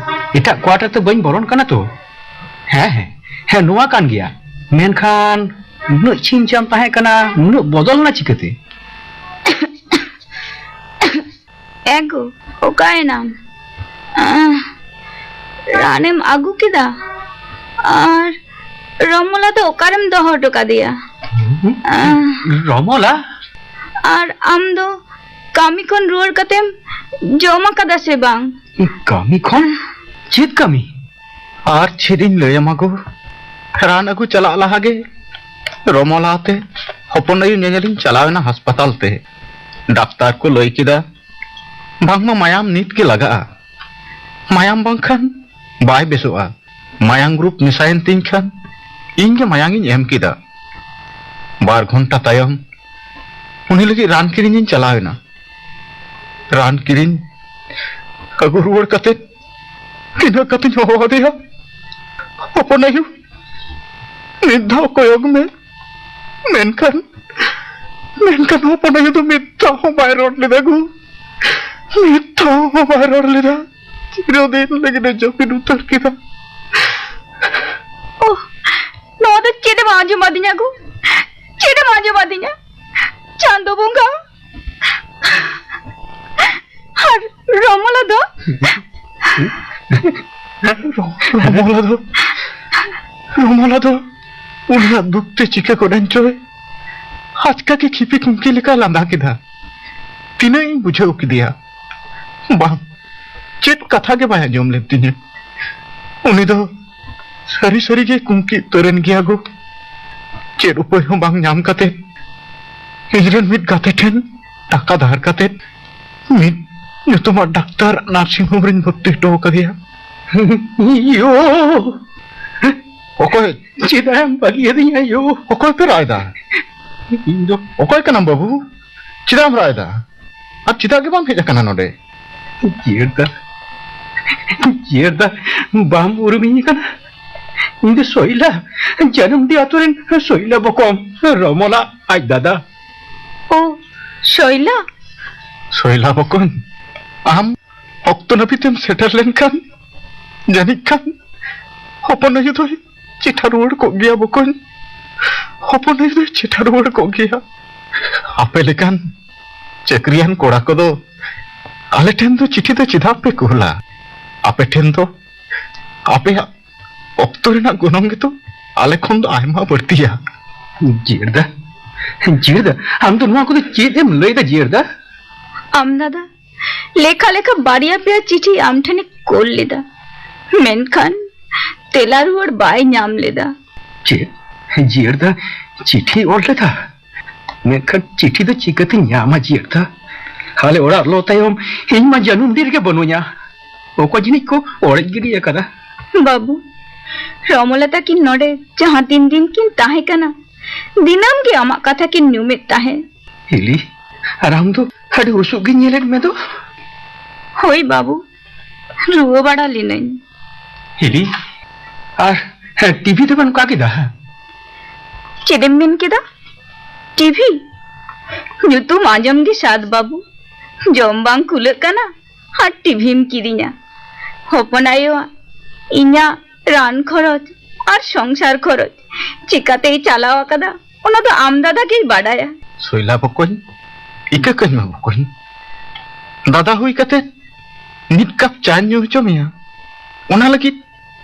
ᱮᱴᱟᱜ ᱠᱚᱣᱟᱴᱟᱨ ᱛᱮ ᱵᱟᱹᱧ ᱵᱚᱞᱚᱱ ᱠᱟᱱᱟ ᱛᱚ᱾ ᱦᱮᱸ, ᱦᱮᱸ, ᱦᱮᱸ, ᱱᱚᱣᱟ ᱠᱟᱱ ᱜᱮᱭᱟ᱾ ᱢᱮᱱᱠᱷᱟᱱ ᱱᱩᱱᱟᱹᱜ ᱪᱷᱤᱢ ᱪᱷᱟᱢ ᱛᱟᱦᱮᱸ ᱠᱟᱱᱟ, ᱱᱩᱱᱟᱹᱜ ᱵᱚᱫᱚᱞ ᱮᱱᱟ ᱪᱤᱠᱟᱹᱛᱮ? ᱮ ᱜᱳ, ᱚᱠᱟᱭᱮᱱᱟᱢ? ᱟᱦ, ᱨᱟᱱᱮᱢ ᱟᱹᱜᱩ ᱠᱮᱫᱟ? ᱟᱨ ᱨᱚᱢᱚᱞᱟ ᱫᱚ ᱚᱠᱟᱨᱮᱢ ᱫᱚᱦᱚ ᱦᱚᱴᱚ ᱠᱟᱫᱮᱭᱟ? ᱟᱦ᱾ ᱨᱚᱢᱚᱞᱟ? ᱟᱨ ᱟᱢ ᱫᱚ ᱠᱟᱹᱢᱤ ᱠᱷᱚᱱ ᱨᱩᱣᱟᱹᱲ ᱠᱟᱛᱮᱢ ᱡᱚᱢ ᱟᱠᱟᱫᱟ ᱥᱮ ᱵᱟᱝ? ᱠᱟᱹᱢᱤ ᱠᱷᱚᱱ? ᱪᱮᱫ ᱠᱟᱹᱢᱤ? ᱟᱨ ᱪᱮᱫ ᱤᱧ ᱞᱟᱹᱭ ᱟᱢᱟ ᱜᱳ? ᱨᱟᱱ ᱟᱹᱜᱩ ᱪᱟᱞᱟᱜ ᱞᱟᱦᱟ ᱜᱮ ᱨᱚᱢᱚᱞᱟ ᱟᱛᱮ ᱦᱚᱯᱚᱱ ᱟᱭᱳ ᱧᱮᱧᱮᱞᱤᱧ ᱪᱟᱞᱟᱣ ᱮᱱᱟ ᱦᱟᱥᱯᱟᱛᱟᱞ ᱛᱮ᱾ ᱰᱟᱠᱛᱟᱨ ᱠᱚ ᱞᱟᱹᱭ ᱠᱮᱫᱟ, ᱵᱟᱝᱢᱟ ᱢᱟᱭᱟᱢ ᱱᱤᱛ ᱜᱮ ᱞᱟᱜᱟᱜᱼᱟ, ᱢᱟᱭᱟᱢ ᱵᱟᱝᱠᱷᱟᱱ ᱵᱟᱭ ᱵᱮᱥᱚᱜᱼᱟ᱾ ᱢᱟᱭᱟᱢ ᱜᱨᱩᱯ ᱢᱮᱥᱟᱭᱮᱱ ᱛᱤᱧ ᱠᱷᱟᱱ ᱤᱧ ᱜᱮ ᱢᱟᱭᱟᱝ ᱤᱧ ᱮᱢ ᱠᱮᱫᱟ᱾ ᱵᱟᱨ ᱜᱷᱚᱱᱴᱟ ᱛᱟᱭᱚᱢ ᱩᱱᱤ ᱞᱟᱹᱜᱤᱫ ᱨᱟᱱ ᱠᱤᱨᱤᱧ ᱤᱧ ᱪᱟᱞᱟᱣ ᱮᱱᱟ᱾ ᱨᱟᱱ ᱠᱤᱨᱤᱧ ᱟᱹᱜᱩ ᱨᱩᱣᱟᱹᱲ ᱠᱟᱛᱮ ᱛᱤᱱᱟᱹᱜ ᱠᱟᱛᱮᱧ ᱦᱚᱦᱚ ᱟᱫᱮᱭᱟ, ᱦᱚᱯᱚᱱ ᱟᱭᱳ, ᱢᱤᱫ ᱫᱷᱟᱣ ᱠᱚᱭᱚᱜ ᱢᱮ᱾ ᱢᱮᱱᱠᱷᱟᱱ, ᱢᱮᱱᱠᱷᱟᱱ ᱦᱚᱯᱚᱱ ᱟᱭᱳ ᱫᱚ ᱢᱤᱫ ᱫᱷᱟᱣ ᱦᱚᱸ ᱵᱟᱭ ᱨᱚᱲ ᱞᱮᱫᱟ ᱜᱳ᱾ ᱢᱤᱫ ᱫᱷᱟᱣ ᱦᱚᱸ ᱵᱟᱭ ᱨᱚᱲ ᱞᱮᱫᱟ᱾ ᱪᱤᱨᱚᱫᱤᱱ ᱞᱟᱹᱜᱤᱫ ᱮ ᱡᱟᱹᱯᱤᱫ ᱩᱛᱟᱹᱨ ᱠᱮᱫᱟ᱾ ᱳᱦ, ᱱᱚᱣᱟ ᱫᱚ ᱪᱮᱫ ᱮᱢ ᱟᱸᱡᱚᱢ ᱟᱹᱫᱤᱧᱟ ᱜᱳ? ᱪᱮᱫ ᱮᱢ ᱟᱸᱡᱚᱢ ᱟᱹᱫᱤᱧᱟ? ᱪᱟᱸᱫᱚ ᱵᱚᱸᱜᱟ! ᱟᱨ ᱨᱚᱢᱚᱞᱟ ᱫᱚ? ᱨᱚᱢᱚᱞᱟ ᱫᱚ, ᱨᱚᱢᱚᱞᱟ ᱫᱚ ᱩᱱᱤᱭᱟᱜ ᱫᱩᱠ ᱛᱮ ᱪᱤᱠᱟᱹ ᱜᱚᱫ ᱮᱱ ᱪᱚᱭ, ᱟᱪᱠᱟ ᱜᱮ ᱠᱷᱤᱯᱤ ᱠᱩᱝᱠᱤ ᱞᱮᱠᱟᱭ ᱞᱟᱸᱫᱟ ᱠᱮᱫᱟ᱾ ᱛᱤᱱᱟᱹᱜ ᱤᱧ ᱵᱩᱡᱷᱟᱹᱣ ᱠᱮᱫᱮᱭᱟ, ᱵᱟᱝ, ᱪᱮᱫ ᱠᱟᱛᱷᱟ ᱜᱮ ᱵᱟᱭ ᱟᱸᱡᱚᱢ ᱞᱮᱫ ᱛᱤᱧᱟᱹ᱾ ᱩᱱᱤ ᱫᱚ ᱥᱟᱹᱨᱤ ᱥᱟᱹᱨᱤ ᱜᱮ ᱠᱩᱝᱠᱤ ᱩᱛᱟᱹᱨᱮᱱ ᱜᱮᱭᱟ ᱜᱳ᱾ ᱪᱮᱫ ᱩᱯᱟᱹᱭ ᱦᱚᱸ ᱵᱟᱝ ᱧᱟᱢ ᱠᱟᱛᱮ, ᱤᱧᱨᱮᱱ ᱢᱤᱫ ᱜᱟᱛᱮ ᱴᱷᱮᱱ ᱴᱟᱠᱟ ᱫᱷᱟᱨ ᱠᱟᱛᱮ, ᱢᱤᱫ ᱧᱩᱛᱩᱢᱟᱱ ᱰᱟᱠᱛᱟᱨ ᱱᱟᱨᱥᱤᱝ ᱦᱳᱢ ᱨᱤᱧ ᱵᱷᱚᱨᱛᱤ ᱦᱚᱴᱚ ᱟᱠᱟᱫᱮᱭᱟ᱾ ᱭᱳ! ᱚᱠᱚᱭ? ᱪᱮᱫᱟᱜ ᱮᱢ ᱵᱟᱹᱜᱤᱭᱟᱫᱤᱧᱟ ᱭᱳ? ᱚᱠᱚᱭ ᱯᱮ ᱨᱟᱜ ᱮᱫᱟ? ᱤᱧ ᱫᱚ ᱚᱠᱚᱭ ᱠᱟᱱᱟᱢ ᱵᱟᱹᱵᱩ? ᱪᱮᱫᱟᱜ ᱮᱢ ᱨᱟᱜ ᱮᱫᱟ? ᱟᱨ ᱪᱮᱫᱟᱜ ᱜᱮ ᱵᱟᱢ ᱦᱮᱡ ᱟᱠᱟᱱᱟ ᱱᱚᱰᱮ? ᱡᱤᱭᱟᱹᱲ ᱫᱟ, ᱡᱤᱭᱟᱹᱲ ᱫᱟ, ᱵᱟᱢ ᱩᱨᱩᱢᱤᱧ ᱠᱟᱱᱟ? ᱤᱧ ᱫᱚ ᱥᱚᱭᱞᱟ, ᱡᱟᱹᱱᱩᱢᱰᱤ ᱟᱛᱳ ᱨᱮᱱ ᱥᱚᱭᱞᱟ ᱵᱚᱠᱚᱢ, ᱨᱚᱢᱚᱞᱟ ᱟᱡ ᱫᱟᱫᱟ᱾ ᱳ, ᱥᱚᱭᱞᱟ? ᱥᱚᱭᱞᱟ ᱵᱚᱠᱚᱧ, ᱟᱢ? ᱚᱠᱛᱚ ᱱᱟᱹᱯᱤᱛᱮᱢ ᱥᱮᱴᱮᱨ ᱞᱮᱱᱠᱷᱟᱱ ᱡᱟᱹᱱᱤᱡ ᱠᱷᱟᱱ ᱦᱚᱯᱚᱱ ᱟᱭᱳ ᱫᱚᱭ ᱪᱮᱴᱷᱟ ᱨᱩᱣᱟᱹᱲ ᱠᱚᱜ ᱜᱮᱭᱟ ᱵᱚᱠᱚᱧ᱾ ᱦᱚᱯᱚᱱ ᱟᱭᱳ ᱫᱚᱭ ᱪᱮᱴᱷᱟ ᱨᱩᱣᱟᱹᱲ ᱠᱚᱜ ᱜᱮᱭᱟ᱾ ᱟᱯᱮ ᱞᱮᱠᱟᱱ ᱪᱟᱹᱠᱨᱤᱭᱟᱱ ᱠᱚᱲᱟ ᱠᱚᱫᱚ ᱟᱞᱮ ᱴᱷᱮᱱ ᱫᱚ ᱪᱤᱴᱷᱤ ᱫᱚ ᱪᱮᱫᱟᱜ ᱯᱮ ᱠᱩᱞᱟ? ᱟᱯᱮ ᱴᱷᱮᱱ ᱫᱚ ᱟᱯᱮᱭᱟᱜ ᱚᱠᱛᱚ ᱨᱮᱱᱟᱜ ᱜᱚᱱᱚᱝ ᱜᱮᱛᱚ ᱟᱞᱮ ᱠᱷᱚᱱ ᱫᱚ ᱟᱭᱢᱟ ᱵᱟᱹᱲᱛᱤᱭᱟ᱾ ᱡᱤᱭᱟᱹᱲ ᱫᱟ, ᱡᱤᱭᱟᱹᱲ ᱫᱟ, ᱟᱢ ᱫᱚ ᱱᱚᱣᱟ ᱠᱚᱫᱚ ᱪᱮᱫ ᱮᱢ ᱞᱟᱹᱭ ᱫᱟ ᱡᱤᱭᱟᱹᱲ ᱫᱟ? ᱟᱢ ᱫᱟᱫᱟ, ᱞᱮᱠᱷᱟ ᱞᱮᱠᱷᱟ ᱵᱟᱨᱭᱟ ᱯᱮᱭᱟ ᱪᱤᱴᱷᱤ ᱟᱢ ᱴᱷᱮᱱᱮ ᱠᱳᱞ ᱞᱮᱫᱟ, ᱢᱮᱱᱠᱷᱟᱱ ᱛᱮᱞᱟ ᱨᱩᱣᱟᱹᱲ ᱵᱟᱭ ᱧᱟᱢ ᱞᱮᱫᱟ᱾ ᱪᱮᱫ? ᱡᱤᱭᱟᱹᱲ ᱫᱟ ᱪᱤᱴᱷᱤ ᱚᱞ ᱞᱮᱫᱟ? ᱢᱮᱱᱠᱷᱟᱱ ᱪᱤᱴᱷᱤ ᱫᱚ ᱪᱤᱠᱟᱹᱛᱤᱧ ᱧᱟᱢᱟ ᱡᱤᱭᱟᱹᱲ ᱫᱟ? ᱟᱞᱮ ᱚᱲᱟᱜ ᱞᱚ ᱛᱟᱭᱚᱢ ᱤᱧ ᱢᱟ ᱡᱟᱹᱱᱩᱢ ᱰᱤ ᱨᱮᱜᱮ ᱵᱟᱹᱱᱩᱧᱟ᱾ ᱚᱠᱚᱭ ᱡᱟᱹᱱᱤᱡ ᱠᱚ ᱚᱲᱮᱡ ᱜᱤᱰᱤ ᱟᱠᱟᱫᱟ᱾ ᱵᱟᱹᱵᱩ, ᱨᱚᱢᱚᱞᱟ ᱛᱟᱹᱠᱤᱱ ᱱᱚᱰᱮ ᱡᱟᱦᱟᱸ ᱛᱤᱱ ᱫᱤᱱ ᱠᱤᱱ ᱛᱟᱦᱮᱸ ᱠᱟᱱᱟ, ᱫᱤᱱᱟᱹᱢ ᱜᱮ ᱟᱢᱟᱜ ᱠᱟᱛᱷᱟ ᱠᱤᱱ ᱧᱩᱢᱮᱫ ᱛᱟᱦᱮᱸ᱾ ᱦᱤᱞᱤ, ᱟᱨ ᱟᱢ ᱫᱚ ᱟᱹᱰᱤ ᱩᱥᱩᱜ ᱜᱤᱧ ᱧᱮᱞᱮᱫ ᱢᱮ ᱫᱚ᱾ ᱦᱳᱭ ᱵᱟᱹᱵᱩ, ᱨᱩᱣᱟᱹ ᱵᱟᱲᱟ ᱞᱤᱱᱟᱹᱧ᱾ ᱦᱤᱞᱤ, ᱟᱨ ᱦᱮᱸ, ᱴᱤᱵᱷᱤ ᱫᱚ ᱵᱟᱹᱱᱩᱜ ᱠᱟᱜ ᱠᱮᱫᱟ? ᱪᱮᱫ ᱮᱢ ᱢᱮᱱ ᱠᱮᱫᱟ? ᱴᱤᱵᱷᱤ? ᱧᱩᱛᱩᱢ ᱟᱸᱡᱚᱢ ᱜᱮ ᱥᱟᱫ ᱵᱟᱹᱵᱩ, ᱡᱚᱢ ᱵᱟᱝ ᱠᱩᱞᱟᱹᱜ ᱠᱟᱱᱟ ᱟᱨ ᱴᱤᱵᱷᱤᱢ ᱠᱤᱨᱤᱧᱟ? ᱦᱚᱯᱚᱱ ᱟᱭᱳᱣᱟᱜ, ᱤᱧᱟᱜ ᱨᱟᱱ ᱠᱷᱚᱨᱚᱪ ᱟᱨ ᱥᱚᱝᱥᱟᱨ ᱠᱷᱚᱨᱚᱪ ᱪᱤᱠᱟᱛᱮᱭ ᱪᱟᱞᱟᱣ ᱟᱠᱟᱫᱟ, ᱚᱱᱟ ᱫᱚ ᱟᱢ ᱫᱟᱫᱟ ᱜᱮᱭ ᱵᱟᱰᱟᱭᱟ᱾ ᱥᱚᱭᱞᱟ ᱵᱚᱠᱚᱧ, ᱤᱠᱟᱹ ᱠᱟᱹᱧ ᱢᱮ ᱵᱚᱠᱚᱧ᱾ ᱫᱟᱫᱟ ᱦᱩᱭ ᱠᱟᱛᱮ ᱢᱤᱫ ᱠᱟᱯ ᱪᱟᱧ ᱧᱩ ᱦᱚᱪᱚ ᱢᱮᱭᱟ, ᱚᱱᱟ ᱞᱟᱹᱜᱤᱫ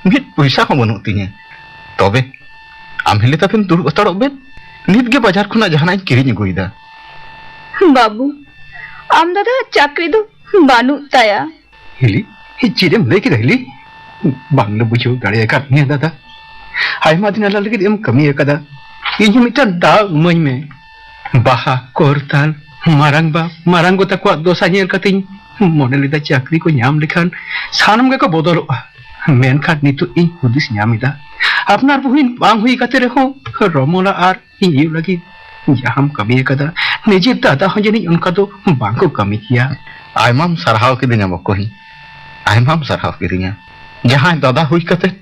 ᱢᱤᱫ ᱯᱚᱭᱥᱟ ᱦᱚᱸ ᱵᱟᱹᱱᱩᱜ ᱛᱤᱧᱟᱹ᱾ ᱛᱚᱵᱮ ᱟᱢ ᱦᱤᱞᱤ ᱛᱟᱵᱮᱱ ᱫᱩᱲᱩᱵ ᱦᱟᱛᱟᱲᱚᱜ ᱵᱮᱱ, ᱱᱤᱛ ᱜᱮ ᱵᱟᱡᱟᱨ ᱠᱷᱚᱱᱟᱜ ᱡᱟᱦᱟᱱᱟᱜ ᱤᱧ ᱠᱤᱨᱤᱧ ᱟᱹᱜᱩᱭᱮᱫᱟ᱾ ᱵᱟᱹᱵᱩ, ᱟᱢ ᱫᱟᱫᱟ ᱪᱟᱹᱠᱨᱤ ᱫᱚ ᱵᱟᱹᱱᱩᱜ ᱛᱟᱭᱟ᱾ ᱦᱤᱞᱤ, ᱪᱮᱫ ᱮᱢ ᱞᱟᱹᱭ ᱠᱮᱫᱟ ᱦᱤᱞᱤ? ᱵᱟᱝ ᱞᱮ ᱵᱩᱡᱷᱟᱹᱣ ᱫᱟᱲᱮ ᱟᱠᱟᱫ ᱢᱮᱭᱟ ᱫᱟᱫᱟ᱾ ᱟᱭᱢᱟ ᱫᱤᱱ ᱟᱞᱮ ᱞᱟᱹᱜᱤᱫ ᱮᱢ ᱠᱟᱹᱢᱤ ᱟᱠᱟᱫᱟ, ᱤᱧ ᱦᱚᱸ ᱢᱤᱫᱴᱟᱝ ᱫᱟᱣ ᱤᱢᱟᱹᱧ ᱢᱮ᱾ ᱵᱟᱦᱟ, ᱠᱚᱨᱛᱟᱞ, ᱢᱟᱨᱟᱝ ᱵᱟ, ᱢᱟᱨᱟᱝ ᱜᱚ ᱛᱟᱠᱚᱣᱟᱜ ᱫᱚᱥᱟ ᱧᱮᱞ ᱠᱟᱛᱮᱧ ᱢᱚᱱᱮ ᱞᱮᱫᱟ ᱪᱟᱹᱠᱨᱤ ᱠᱚ ᱧᱟᱢ ᱞᱮᱠᱷᱟᱱ ᱥᱟᱱᱟᱢ ᱜᱮᱠᱚ ᱵᱚᱫᱚᱞᱚᱜᱼᱟ᱾ ᱢᱮᱱᱠᱷᱟᱱ ᱱᱤᱛᱚᱜ ᱤᱧ ᱦᱩᱫᱤᱥ ᱧᱟᱢ ᱮᱫᱟ, ᱟᱯᱱᱟᱨ ᱵᱩᱦᱤᱱ ᱵᱟᱝ ᱦᱩᱭ ᱠᱟᱛᱮ ᱨᱮᱦᱚᱸ ᱨᱚᱢᱚᱞᱟ ᱟᱨ ᱤᱧ ᱟᱭᱳ ᱞᱟᱹᱜᱤᱫ ᱡᱟᱦᱟᱸᱢ ᱠᱟᱹᱢᱤ ᱟᱠᱟᱫᱟ, ᱱᱤᱡᱮᱨ ᱫᱟᱫᱟ ᱦᱚᱸ ᱡᱟᱹᱱᱤᱡ ᱚᱱᱠᱟ ᱫᱚ ᱵᱟᱝ ᱠᱚ ᱠᱟᱹᱢᱤ ᱠᱮᱭᱟ᱾ ᱟᱭᱢᱟᱢ ᱥᱟᱨᱦᱟᱣ ᱠᱤᱫᱤᱧᱟ ᱵᱚᱠᱚᱧ, ᱟᱭᱢᱟᱢ ᱥᱟᱨᱦᱟᱣ ᱠᱤᱫᱤᱧᱟ᱾ ᱡᱟᱦᱟᱸᱭ ᱫᱟᱫᱟ ᱦᱩᱭ ᱠᱟᱛᱮ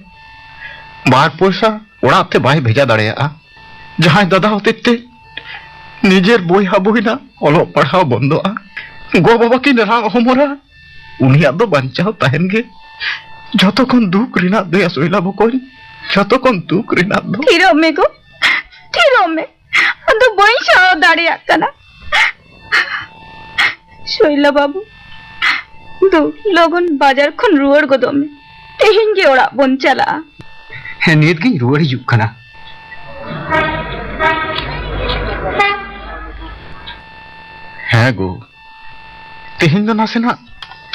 ᱵᱟᱨ ᱯᱚᱭᱥᱟ ᱚᱲᱟᱜ ᱛᱮ ᱵᱟᱭ ᱵᱷᱮᱡᱟ ᱫᱟᱲᱮᱭᱟᱜᱼᱟ, ᱡᱟᱦᱟᱸᱭ ᱫᱟᱫᱟ ᱦᱚᱛᱮᱡ ᱛᱮ ᱱᱤᱡᱮᱨ ᱵᱚᱭᱦᱟ ᱵᱚᱦᱤᱱᱟᱜ ᱚᱞᱚᱜ ᱯᱟᱲᱦᱟᱣ ᱵᱚᱱᱫᱚᱜᱼᱟ, ᱜᱚ ᱵᱟᱵᱟ ᱠᱤᱱ ᱨᱟᱜ ᱦᱚᱢᱚᱨᱟ, ᱩᱱᱤᱭᱟᱜ ᱫᱚ ᱵᱟᱧᱪᱟᱣ ᱛᱟᱦᱮᱱ ᱜᱮ ᱡᱷᱚᱛᱚ ᱠᱷᱚᱱ ᱫᱩᱠ ᱨᱮᱱᱟᱜ ᱫᱚᱭᱟ ᱥᱚᱭᱞᱟ ᱵᱚᱠᱚᱧ, ᱡᱷᱚᱛᱚ ᱠᱷᱚᱱ ᱫᱩᱠ ᱨᱮᱱᱟᱜ ᱫᱚ᱾ ᱛᱷᱤᱨᱚᱜ ᱢᱮ ᱜᱚ, ᱛᱷᱤᱨᱚᱜ ᱢᱮ᱾ ᱟᱫᱚ ᱵᱟᱹᱧ ᱥᱟᱦᱟᱣ ᱫᱟᱲᱮᱭᱟᱜ ᱠᱟᱱᱟ᱾ ᱥᱚᱭᱞᱟ ᱵᱟᱹᱵᱩ, ᱫᱩ, ᱞᱚᱜᱚᱱ ᱵᱟᱡᱟᱨ ᱠᱷᱚᱱ ᱨᱩᱣᱟᱹᱲ ᱜᱚᱫᱚᱜ ᱢᱮ᱾ ᱛᱮᱦᱮᱧ ᱜᱮ ᱚᱲᱟᱜ ᱵᱚᱱ ᱪᱟᱞᱟᱜᱼᱟ᱾ ᱦᱮᱸ, ᱱᱤᱛ ᱜᱤᱧ ᱨᱩᱣᱟᱹᱲ ᱦᱤᱡᱩᱜ ᱠᱟᱱᱟ᱾ ᱦᱮᱸ ᱜᱳ, ᱛᱮᱦᱮᱧ ᱫᱚ ᱱᱟᱥᱮᱱᱟᱜ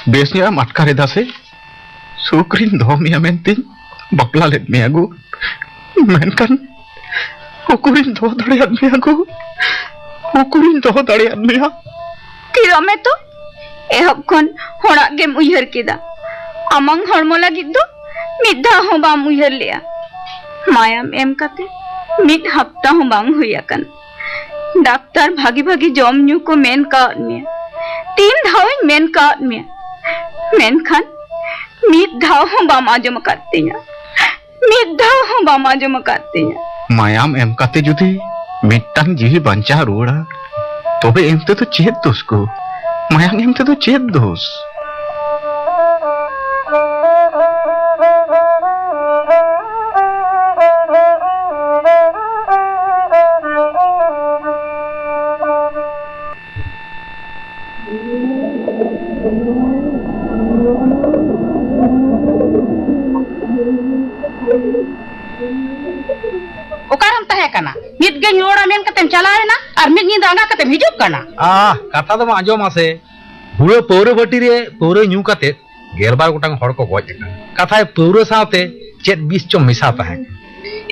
ᱵᱮᱥ ᱧᱚᱜ ᱮᱢ ᱟᱴᱠᱟᱨ ᱮᱫᱟ ᱥᱮ? ᱥᱩᱠ ᱨᱤᱧ ᱫᱚᱦᱚ ᱢᱮᱭᱟ ᱢᱮᱱᱛᱮᱧ ᱵᱟᱯᱞᱟ ᱞᱮᱫ ᱢᱮᱭᱟ ᱜᱳ, ᱢᱮᱱᱠᱷᱟᱱ ᱩᱠᱩᱨᱤᱧ ᱫᱚᱦᱚ ᱫᱟᱲᱮᱭᱟᱫ ᱢᱮᱭᱟ ᱜᱳ, ᱩᱠᱩᱨᱤᱧ ᱫᱚᱦᱚ ᱫᱟᱲᱮᱭᱟᱫ ᱢᱮᱭᱟ᱾ ᱛᱷᱤᱨᱚᱜ ᱢᱮ ᱛᱚ, ᱮᱦᱚᱵ ᱠᱷᱚᱱ ᱦᱚᱲᱟᱜ ᱜᱮᱢ ᱩᱭᱦᱟᱹᱨ ᱠᱮᱫᱟ, ᱟᱢᱟᱝ ᱦᱚᱲᱢᱚ ᱞᱟᱹᱜᱤᱫ ᱫᱚ ᱢᱤᱫ ᱫᱷᱟᱣ ᱦᱚᱸ ᱵᱟᱢ ᱩᱭᱦᱟᱹᱨ ᱞᱮᱜᱼᱟ᱾ ᱢᱟᱭᱟᱢ ᱮᱢ ᱠᱟᱛᱮ ᱢᱤᱫ ᱦᱟᱯᱛᱟ ᱦᱚᱸ ᱵᱟᱝ ᱦᱩᱭ ᱟᱠᱟᱱᱟ᱾ ᱰᱟᱠᱛᱟᱨ ᱵᱷᱟᱜᱤ ᱵᱷᱟᱜᱤ ᱡᱚᱢ ᱧᱩ ᱠᱚ ᱢᱮᱱ ᱠᱟᱣᱟᱫ ᱢᱮᱭᱟ, ᱛᱤᱱ ᱫᱷᱟᱣᱤᱧ ᱢᱮᱱ ᱠᱟᱣᱟᱫ ᱢᱮᱭᱟ, ᱢᱮᱱᱠᱷᱟᱱ ᱢᱤᱫ ᱫᱷᱟᱣ ᱦᱚᱸ ᱵᱟᱢ ᱟᱸᱡᱚᱢ ᱟᱠᱟᱫ ᱛᱤᱧᱟ, ᱢᱤᱫ ᱫᱷᱟᱣ ᱦᱚᱸ ᱵᱟᱢ ᱟᱸᱡᱚᱢ ᱟᱠᱟᱫ ᱛᱤᱧᱟ᱾ ᱢᱟᱭᱟᱢ ᱮᱢ ᱠᱟᱛᱮ ᱡᱩᱫᱤ ᱢᱤᱫᱴᱟᱝ ᱡᱤᱣᱤ ᱵᱟᱧᱪᱟᱣ ᱨᱩᱣᱟᱹᱲᱟ, ᱛᱚᱵᱮ ᱮᱢ ᱛᱮᱫᱚ ᱪᱮᱫ ᱫᱳᱥ ᱜᱳ? ᱢᱟᱭᱟᱢ ᱮᱢ ᱛᱮᱫᱚ ᱪᱮᱫ ᱫᱳᱥ? ᱚᱠᱟᱨᱮᱢ ᱛᱟᱦᱮᱸ ᱠᱟᱱᱟ? ᱱᱤᱛ ᱜᱮᱧ ᱨᱩᱣᱟᱹᱲᱟ ᱢᱮᱱ ᱠᱟᱛᱮᱢ ᱪᱟᱞᱟᱣ ᱮᱱᱟ ᱟᱨ ᱢᱤᱫ ᱧᱤᱫᱟᱹ ᱟᱸᱜᱟ ᱠᱟᱛᱮᱢ ᱦᱤᱡᱩᱜ ᱠᱟᱱᱟ᱾ ᱟᱦ, ᱠᱟᱛᱷᱟ ᱫᱚ ᱢᱟ ᱟᱸᱡᱚᱢ ᱢᱟᱥᱮ᱾ ᱦᱩᱲᱟᱹ ᱯᱟᱹᱣᱨᱟᱹ ᱵᱟᱹᱴᱤ ᱨᱮ ᱯᱟᱹᱣᱨᱟᱹ ᱧᱩ ᱠᱟᱛᱮ ᱜᱮᱞᱵᱟᱨ ᱜᱚᱴᱟᱝ ᱦᱚᱲ ᱠᱚ ᱜᱚᱡ ᱟᱠᱟᱱᱟ᱾ ᱠᱟᱛᱷᱟᱭ ᱯᱟᱹᱣᱨᱟᱹ ᱥᱟᱶᱛᱮ ᱪᱮᱫ ᱵᱤᱥ ᱪᱚᱝ ᱢᱮᱥᱟ ᱛᱟᱦᱮᱸ ᱠᱟᱱᱟ᱾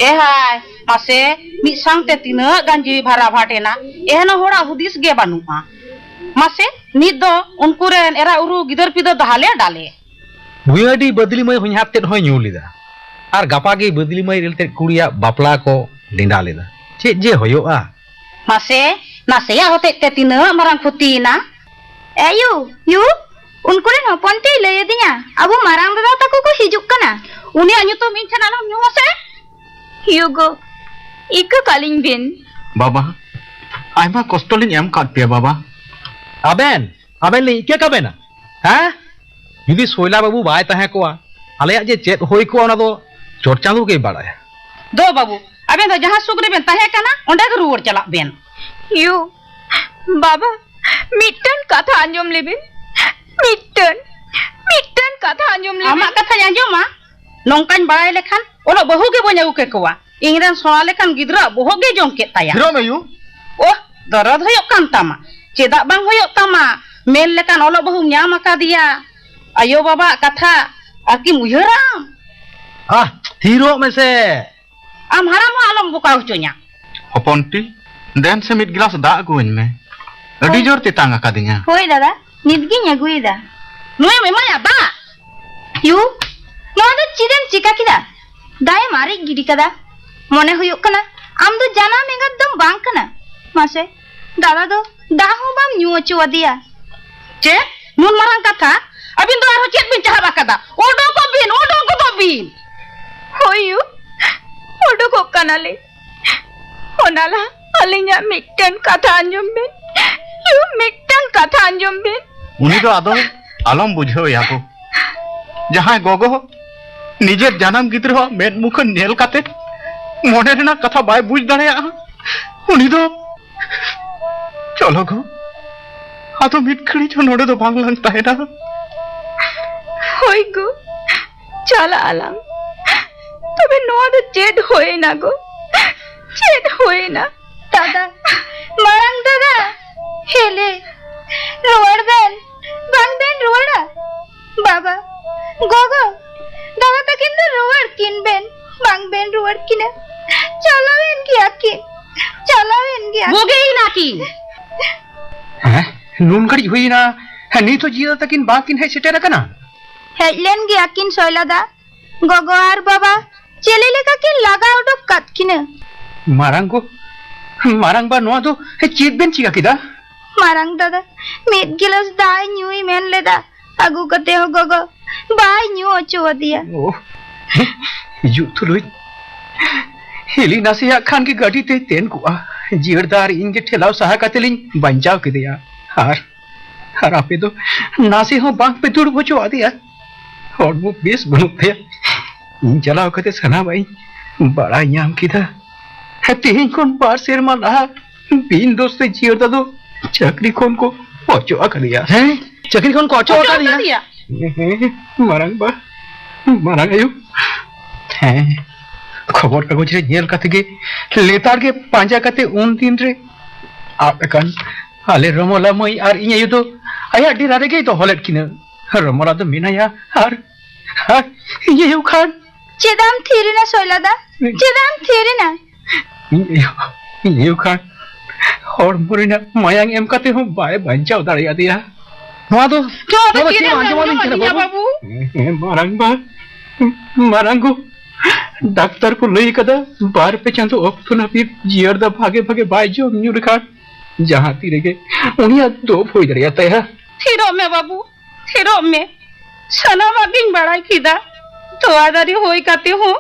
ᱮ ᱦᱟᱭ, ᱢᱟᱥᱮ, ᱢᱤᱫ ᱥᱟᱶᱛᱮ ᱛᱤᱱᱟᱹᱜ ᱜᱟᱱ ᱡᱤᱣᱤ ᱵᱷᱟᱨᱟ ᱵᱷᱟᱴ ᱮᱱᱟ, ᱮᱱᱦᱚᱸ ᱦᱚᱲᱟᱜ ᱦᱩᱫᱤᱥ ᱜᱮ ᱵᱟᱹᱱᱩᱜᱼᱟ᱾ ᱢᱟᱥᱮ, ᱱᱤᱛ ᱫᱚ ᱩᱱᱠᱩ ᱨᱮᱱ ᱮᱨᱟ ᱩᱨᱩ ᱜᱤᱫᱟᱹᱨ ᱯᱤᱫᱟᱹᱨ ᱫᱚ ᱦᱟᱞᱮ ᱰᱟᱞᱮ᱾ ᱵᱷᱩᱭᱟᱹᱰᱤ ᱵᱟᱹᱫᱽᱞᱤ ᱢᱟᱹᱭ ᱦᱚᱧᱦᱟᱨ ᱛᱮᱫ ᱦᱚᱸᱭ ᱧᱩ ᱞᱮᱫᱟ ᱟᱨ ᱜᱟᱯᱟ ᱜᱮ ᱵᱟᱹᱫᱽᱞᱤ ᱢᱟᱹᱭ ᱨᱮᱞ ᱛᱮᱫ ᱠᱩᱲᱤᱭᱟᱜ ᱵᱟᱯᱞᱟ ᱠᱚ ᱱᱮᱰᱟ ᱞᱮᱫᱟ᱾ ᱪᱮᱫ ᱡᱮ ᱦᱩᱭᱩᱜᱼᱟ? ᱢᱟᱥᱮ, ᱱᱟᱥᱮᱭᱟᱜ ᱦᱚᱛᱮᱡ ᱛᱮ ᱛᱤᱱᱟᱹᱜ ᱢᱟᱨᱟᱝ ᱠᱷᱚᱛᱤᱭᱮᱱᱟ᱾ ᱮ ᱭᱩ, ᱭᱩ, ᱩᱱᱠᱩ ᱨᱮᱱ ᱦᱚᱯᱚᱱ ᱛᱮᱭ ᱞᱟᱹᱭ ᱟᱹᱫᱤᱧᱟ, ᱟᱵᱚ ᱢᱟᱨᱟᱝ ᱫᱟᱫᱟ ᱛᱟᱠᱚ ᱠᱚ ᱦᱤᱡᱩᱜ ᱠᱟᱱᱟ᱾ ᱩᱱᱤᱭᱟᱜ ᱧᱩᱛᱩᱢ ᱤᱧ ᱴᱷᱮᱱ ᱟᱞᱚᱢ ᱧᱩᱢᱟ ᱥᱮ᱾ ᱭᱩ ᱜᱳ, ᱤᱠᱟᱹ ᱠᱟᱹᱞᱤᱧ ᱵᱤᱱ᱾ ᱵᱟᱵᱟ, ᱟᱭᱢᱟ ᱠᱚᱥᱴᱚ ᱞᱤᱧ ᱮᱢ ᱠᱟᱫ ᱯᱮᱭᱟ ᱵᱟᱵᱟ᱾ ᱟᱵᱮᱱ, ᱟᱵᱮᱱ ᱞᱤᱧ ᱤᱠᱟᱹ ᱠᱟᱵᱮᱱᱟ? ᱦᱮᱸ? ᱡᱩᱫᱤ ᱥᱚᱭᱞᱟ ᱵᱟᱹᱵᱩ ᱵᱟᱭ ᱛᱟᱦᱮᱸ ᱠᱚᱜᱼᱟ, ᱟᱞᱮᱭᱟᱜ ᱡᱮ ᱪᱮᱫ ᱦᱩᱭ ᱠᱚᱜᱼᱟ, ᱚᱱᱟ ᱫᱚ ᱪᱚᱴ ᱪᱟᱸᱫᱚ ᱜᱮᱭ ᱵᱟᱲᱟᱭᱟ᱾ ᱫᱚ ᱵᱟᱹᱵᱩ, ᱟᱵᱮᱱ ᱫᱚ ᱡᱟᱦᱟᱸ ᱥᱩᱠ ᱨᱮᱵᱮᱱ ᱛᱟᱦᱮᱸ ᱠᱟᱱᱟ, ᱚᱸᱰᱮ ᱜᱮ ᱨᱩᱣᱟᱹᱲ ᱪᱟᱞᱟᱜ ᱵᱮᱱ᱾ ᱭᱩ, ᱵᱟᱵᱟ, ᱢᱤᱫᱴᱟᱝ ᱠᱟᱛᱷᱟ ᱟᱸᱡᱚᱢ ᱞᱮᱵᱤᱱ᱾ ᱢᱤᱫᱴᱟᱝ, ᱢᱤᱫᱴᱟᱝ ᱠᱟᱛᱷᱟ ᱟᱸᱡᱚᱢ ᱞᱮᱵᱤᱱ᱾ ᱟᱢᱟᱜ ᱠᱟᱛᱷᱟᱧ ᱟᱸᱡᱚᱢᱟ? ᱱᱚᱝᱠᱟᱧ ᱵᱟᱲᱟᱭ ᱞᱮᱠᱷᱟᱱ ᱚᱞᱚᱜ ᱵᱟᱹᱦᱩ ᱜᱮ ᱵᱟᱹᱧ ᱟᱹᱜᱩ ᱠᱮᱠᱚᱣᱟ᱾ ᱤᱧᱨᱮᱱ ᱥᱚᱱᱟ ᱞᱮᱠᱟᱱ ᱜᱤᱫᱽᱨᱟᱹᱣᱟᱜ ᱵᱚᱦᱚᱜ ᱜᱮ ᱡᱚᱝ ᱠᱮᱫ ᱛᱟᱭᱟ᱾ ᱛᱷᱤᱨᱚᱜ ᱢᱮ ᱭᱩ᱾ ᱳᱦ, ᱫᱚᱨᱚᱫ ᱦᱩᱭᱩᱜ ᱠᱟᱱ ᱛᱟᱢᱟ᱾ ᱪᱮᱫᱟᱜ ᱵᱟᱝ ᱦᱩᱭᱩᱜ ᱛᱟᱢᱟ? ᱢᱮᱱ ᱞᱮᱠᱟᱱ ᱚᱞᱚᱜ ᱵᱟᱹᱦᱩᱢ ᱧᱟᱢ ᱟᱠᱟᱫᱮᱭᱟ᱾ ᱟᱭᱳ ᱵᱟᱵᱟᱣᱟᱜ ᱠᱟᱛᱷᱟ ᱟᱨᱠᱤᱢ ᱩᱭᱦᱟᱹᱨᱟ ᱟᱢ? ᱟᱦ, ᱛᱷᱤᱨᱚᱜ ᱢᱮᱥᱮ᱾ ᱟᱢ ᱦᱟᱲᱟᱢ ᱦᱚᱸ ᱟᱞᱚᱢ ᱵᱚᱠᱟ ᱦᱚᱪᱚᱧᱟ᱾ ᱦᱚᱯᱚᱱᱴᱤ, ᱫᱮᱱ ᱥᱮ ᱢᱤᱫ ᱜᱞᱟᱥ ᱫᱟᱜ ᱟᱹᱜᱩᱣᱟᱹᱧ ᱢᱮ᱾ ᱟᱹᱰᱤ ᱦᱳᱭ᱾ ᱡᱳᱨ ᱛᱮᱛᱟᱝ ᱟᱠᱟᱫᱤᱧᱟ᱾ ᱦᱳᱭ ᱫᱟᱫᱟ, ᱱᱤᱛ ᱜᱤᱧ ᱟᱹᱜᱩᱭᱮᱫᱟ᱾ ᱱᱩᱭᱮᱢ ᱮᱢᱟᱭᱟ ᱫᱟᱜ? ᱭᱩ, ᱱᱚᱣᱟ ᱫᱚ ᱪᱮᱫ ᱮᱢ ᱪᱤᱠᱟ ᱠᱮᱫᱟ? ᱫᱟᱜ ᱮᱢ ᱟᱨᱮᱡ ᱜᱤᱰᱤ ᱠᱟᱫᱟ? ᱢᱚᱱᱮ ᱦᱩᱭᱩᱜ ᱠᱟᱱᱟ ᱟᱢ ᱫᱚ ᱡᱟᱱᱟᱢ ᱮᱸᱜᱟᱛ ᱫᱚᱢ ᱵᱟᱝ ᱠᱟᱱᱟ᱾ ᱢᱟᱥᱮ, ᱫᱟᱫᱟ ᱫᱚ ᱫᱟᱜ ᱦᱚᱸ ᱵᱟᱢ ᱧᱩ ᱦᱚᱪᱚ ᱟᱫᱮᱭᱟ᱾ ᱪᱮᱫ? ᱱᱩᱱ ᱢᱟᱨᱟᱝ ᱠᱟᱛᱷᱟ? ᱟᱹᱵᱤᱱ ᱫᱚ ᱟᱨᱦᱚᱸ ᱪᱮᱫ ᱵᱤᱱ ᱪᱟᱦᱟᱵ ᱟᱠᱟᱫᱟ? ᱚᱰᱚᱠᱚᱜ ᱵᱤᱱ, ᱚᱰᱚᱠ ᱜᱚᱫᱚᱜ ᱵᱤᱱ᱾ ᱦᱳᱭ ᱭᱩ, ᱚᱰᱚᱠᱚᱜ ᱠᱟᱱᱟᱞᱮ᱾ ᱚᱱᱟ ᱞᱟᱦᱟ ᱟᱹᱞᱤᱧᱟᱜ ᱢᱤᱫᱴᱟᱝ ᱠᱟᱛᱷᱟ ᱟᱸᱡᱚᱢ ᱵᱤᱱ᱾ ᱭᱩ, ᱢᱤᱫᱴᱟᱝ ᱠᱟᱛᱷᱟ ᱟᱸᱡᱚᱢ ᱵᱤᱱ᱾ ᱩᱱᱤ ᱫᱚ ᱟᱫᱚ ᱟᱞᱚᱢ ᱵᱩᱡᱷᱟᱹᱣ ᱮᱭᱟ ᱜᱳ᱾ ᱡᱟᱦᱟᱸᱭ ᱜᱚᱜᱚ ᱱᱤᱡᱮᱨ ᱡᱟᱱᱟᱢ ᱜᱤᱫᱽᱨᱟᱹᱣᱟᱜ ᱢᱮᱫ ᱢᱩᱠᱷᱟᱹᱱ ᱧᱮᱞ ᱠᱟᱛᱮ ᱢᱚᱱᱮ ᱨᱮᱱᱟᱜ ᱠᱟᱛᱷᱟ ᱵᱟᱭ ᱵᱩᱡᱽ ᱫᱟᱲᱮᱭᱟᱜᱼᱟ, ᱩᱱᱤ ᱫᱚ ᱪᱚᱞᱚ ᱜᱳ, ᱟᱫᱚ ᱢᱤᱫ ᱜᱷᱟᱹᱲᱤᱡ ᱦᱚᱸ ᱱᱚᱰᱮ ᱫᱚ ᱵᱟᱝ ᱞᱟᱝ ᱛᱟᱦᱮᱱᱟ᱾ ᱦᱳᱭ ᱜᱳ, ᱪᱟᱞᱟᱜ ᱟᱞᱟᱝ᱾ ᱛᱚᱵᱮ ᱱᱚᱣᱟ ᱫᱚ ᱪᱮᱫ ᱦᱩᱭᱮᱱᱟ ᱜᱳ? ᱪᱮᱫ ᱦᱩᱭᱮᱱᱟ? ᱫᱟᱫᱟ, ᱢᱟᱨᱟᱝ ᱫᱟᱫᱟ, ᱦᱮᱞᱮ, ᱨᱩᱣᱟᱹᱲ ᱵᱮᱱ, ᱵᱟᱝ ᱵᱮᱱ ᱨᱩᱣᱟᱹᱲᱟ? ᱵᱟᱵᱟ, ᱜᱚᱜᱚ, ᱫᱟᱫᱟ ᱛᱟᱹᱠᱤᱱ ᱫᱚ ᱨᱩᱣᱟᱹᱲ ᱠᱤᱱ ᱵᱮᱱ, ᱵᱟᱝ ᱵᱮᱱ ᱨᱩᱣᱟᱹᱲ ᱠᱤᱱᱟ᱾ ᱪᱟᱞᱟᱣᱮᱱ ᱜᱮᱭᱟ ᱠᱤᱱ, ᱪᱟᱞᱟᱣᱮᱱ ᱜᱮᱭᱟ ᱠᱤᱱ᱾ ᱵᱩᱜᱤᱭᱮᱱᱟ ᱠᱤᱱ᱾ ᱦᱮᱸ, ᱱᱩᱱ ᱜᱷᱟᱹᱲᱤᱡ ᱦᱩᱭᱮᱱᱟ, ᱦᱮᱸ, ᱱᱤᱛ ᱦᱚᱸ ᱡᱤᱭᱟᱹ ᱛᱟᱹᱠᱤᱱ ᱵᱟᱝ ᱠᱤᱱ ᱦᱮᱡ ᱥᱮᱴᱮᱨ ᱟᱠᱟᱱᱟ? ᱦᱮᱡ ᱞᱮᱱ ᱜᱮᱭᱟ ᱠᱤᱱ ᱥᱚᱭᱞᱟ ᱫᱟ᱾ ᱜᱚᱜᱚ ᱟᱨ ᱵᱟᱵᱟ ᱪᱮᱞᱮ ᱞᱮᱠᱟ ᱠᱤᱱ ᱞᱟᱜᱟ ᱚᱰᱚᱠ ᱠᱟᱫ ᱠᱤᱱᱟᱹ᱾ ᱢᱟᱨᱟᱝ ᱜᱚ, ᱢᱟᱨᱟᱝ ᱵᱟ, ᱱᱚᱣᱟ ᱫᱚ ᱪᱮᱫ ᱵᱮᱱ ᱪᱤᱠᱟ ᱠᱮᱫᱟ? ᱢᱟᱨᱟᱝ ᱫᱟᱫᱟ ᱢᱤᱫ ᱜᱤᱞᱟᱹᱥ ᱫᱟᱜ ᱮ ᱧᱩᱭ ᱢᱮᱱ ᱞᱮᱫᱟ, ᱟᱹᱜᱩ ᱠᱟᱛᱮ ᱦᱚᱸ ᱜᱚᱜᱚ ᱵᱟᱭ ᱧᱩ ᱦᱚᱪᱚ ᱟᱫᱮᱭᱟ᱾ ᱳ, ᱦᱤᱡᱩᱜ ᱛᱩᱞᱩᱡ ᱦᱤᱞᱤ ᱱᱟᱥᱮᱭᱟᱜ ᱠᱷᱟᱱ ᱜᱮ ᱜᱟᱹᱰᱤ ᱛᱮᱭ ᱛᱮᱱ ᱠᱚᱜᱼᱟ᱾ ᱡᱤᱭᱟᱹᱲ ᱫᱟ ᱟᱨ ᱤᱧ ᱜᱮ ᱴᱷᱮᱞᱟᱣ ᱥᱟᱦᱟ ᱠᱟᱛᱮ ᱞᱤᱧ ᱵᱟᱧᱪᱟᱣ ᱠᱮᱫᱮᱭᱟ᱾ ᱟᱨ ᱟᱨ ᱟᱯᱮ ᱫᱚ ᱱᱟᱥᱮ ᱦᱚᱸ ᱵᱟᱝ ᱯᱮ ᱫᱩᱲᱩᱵ ᱦᱚᱪᱚ ᱟᱫᱮᱭᱟ᱾ ᱦᱚᱲᱢᱚ ᱵᱮᱥ ᱵᱟᱹᱱᱩᱜ ᱛᱟᱭᱟ᱾ ᱤᱧ ᱪᱟᱞᱟᱣ ᱠᱟᱛᱮ ᱥᱟᱱᱟᱢᱟᱜ ᱤᱧ ᱵᱟᱲᱟᱭ ᱧᱟᱢ ᱠᱮᱫᱟ᱾ ᱛᱮᱦᱮᱧ ᱠᱷᱚᱱ ᱵᱟᱨ ᱥᱮᱨᱢᱟ ᱞᱟᱦᱟ ᱵᱤᱱ ᱫᱳᱥ ᱛᱮ ᱡᱤᱭᱟᱹᱲ ᱫᱟᱫᱩ ᱪᱟᱹᱠᱨᱤ ᱠᱷᱚᱱ ᱠᱚ ᱚᱪᱚᱜ ᱟᱠᱟᱫᱮᱭᱟ᱾ ᱦᱮᱸ, ᱪᱟᱹᱠᱨᱤ ᱠᱷᱚᱱ ᱠᱚ ᱚᱪᱚᱜ ᱚᱪᱚᱜ ᱟᱠᱟᱫᱮᱭᱟ? ᱟᱠᱟᱫᱮᱭᱟ? ᱦᱮᱸ, ᱢᱟᱨᱟᱝ ᱵᱟ, ᱢᱟᱨᱟᱝ ᱟᱭᱳ᱾ ᱦᱮᱸ, ᱠᱷᱚᱵᱚᱨ ᱠᱟᱜᱚᱡᱽ ᱨᱮ ᱧᱮᱞ ᱠᱟᱛᱮ ᱜᱮ, ᱞᱮᱛᱟᱲ ᱜᱮ ᱯᱟᱸᱡᱟ ᱠᱟᱛᱮ ᱩᱱ ᱫᱤᱱ ᱨᱮ ᱟᱫ ᱟᱠᱟᱱ ᱟᱞᱮ ᱨᱚᱢᱚᱞᱟ ᱢᱟᱹᱭ ᱟᱨ ᱤᱧ ᱟᱭᱳ ᱫᱚ ᱟᱭᱟᱜ ᱰᱮᱨᱟ ᱨᱮᱜᱮᱭ ᱫᱚᱦᱚ ᱞᱮᱫ ᱠᱤᱱᱟᱹ᱾ ᱨᱚᱢᱚᱞᱟ ᱫᱚ ᱢᱮᱱᱟᱭᱟ ᱟᱨ, ᱟᱨ ᱤᱧ ᱟᱭᱳ ᱠᱷᱟᱱ᱾ ᱪᱮᱫᱟᱜ ᱮᱢ ᱛᱷᱤᱨ ᱮᱱᱟ ᱥᱚᱭᱞᱟ ᱫᱟ? ᱪᱮᱫᱟᱜ ᱮᱢ ᱛᱷᱤᱨ ᱮᱱᱟ? ᱤᱧ ᱟᱭᱳ, ᱤᱧ ᱟᱭᱳ ᱠᱷᱟᱱ ᱦᱚᱲᱢᱚ ᱨᱮᱱᱟᱜ ᱢᱟᱭᱟᱝ ᱮᱢ ᱠᱟᱛᱮ ᱦᱚᱸ ᱵᱟᱭ ᱵᱟᱧᱪᱟᱣ ᱫᱟᱲᱮᱭᱟᱫᱮᱭᱟ᱾ ᱱᱚᱣᱟ ᱫᱚ, ᱱᱚᱣᱟ ᱫᱚ ᱱᱚᱣᱟ ᱫᱚ ᱪᱮᱫ ᱪᱮᱫ ᱮᱢ ᱟᱸᱡᱚᱢᱟᱫᱤᱧ ᱠᱟᱱᱟ, ᱟᱸᱡᱚᱢᱟᱫᱤᱧᱟ, ᱵᱟᱹᱵᱩ? ᱵᱟᱹᱵᱩ? ᱦᱮᱸ, ᱢᱟᱨᱟᱝ ᱵᱟ, ᱢᱟᱨᱟᱝ ᱜᱚ, ᱰᱟᱠᱛᱟᱨ ᱠᱚ ᱞᱟᱹᱭ ᱠᱟᱫᱟ, ᱵᱟᱨ ᱯᱮ ᱪᱟᱸᱫᱚ ᱚᱠᱛᱚ ᱱᱟᱹᱯᱤᱛ ᱡᱤᱭᱟᱹᱲ ᱫᱟ ᱵᱷᱟᱜᱮ ᱵᱷᱟᱜᱮ ᱵᱟᱭ ᱡᱚᱢ ᱧᱩ ᱞᱮᱠᱷᱟᱱ ᱡᱟᱦᱟᱸ ᱛᱤ ᱨᱮᱜᱮ ᱩᱱᱤᱭᱟᱜ ᱫᱳᱯ ᱦᱩᱭ ᱫᱟᱲᱮᱭᱟᱛᱟᱭᱟ᱾ ᱛᱷᱤᱨᱚᱜ ᱢᱮ ᱵᱟᱹᱵᱩ, ᱛᱷᱤᱨᱚᱜ ᱢᱮ᱾ ᱥᱟᱱᱟᱢᱟᱜ ᱜᱤᱧ ᱵᱟᱲᱟᱭ ᱠᱮᱫᱟ᱾ ᱛᱚᱣᱟ ᱫᱟᱨᱮ ᱦᱩᱭ ᱠᱟᱛᱮ ᱦᱚᱸ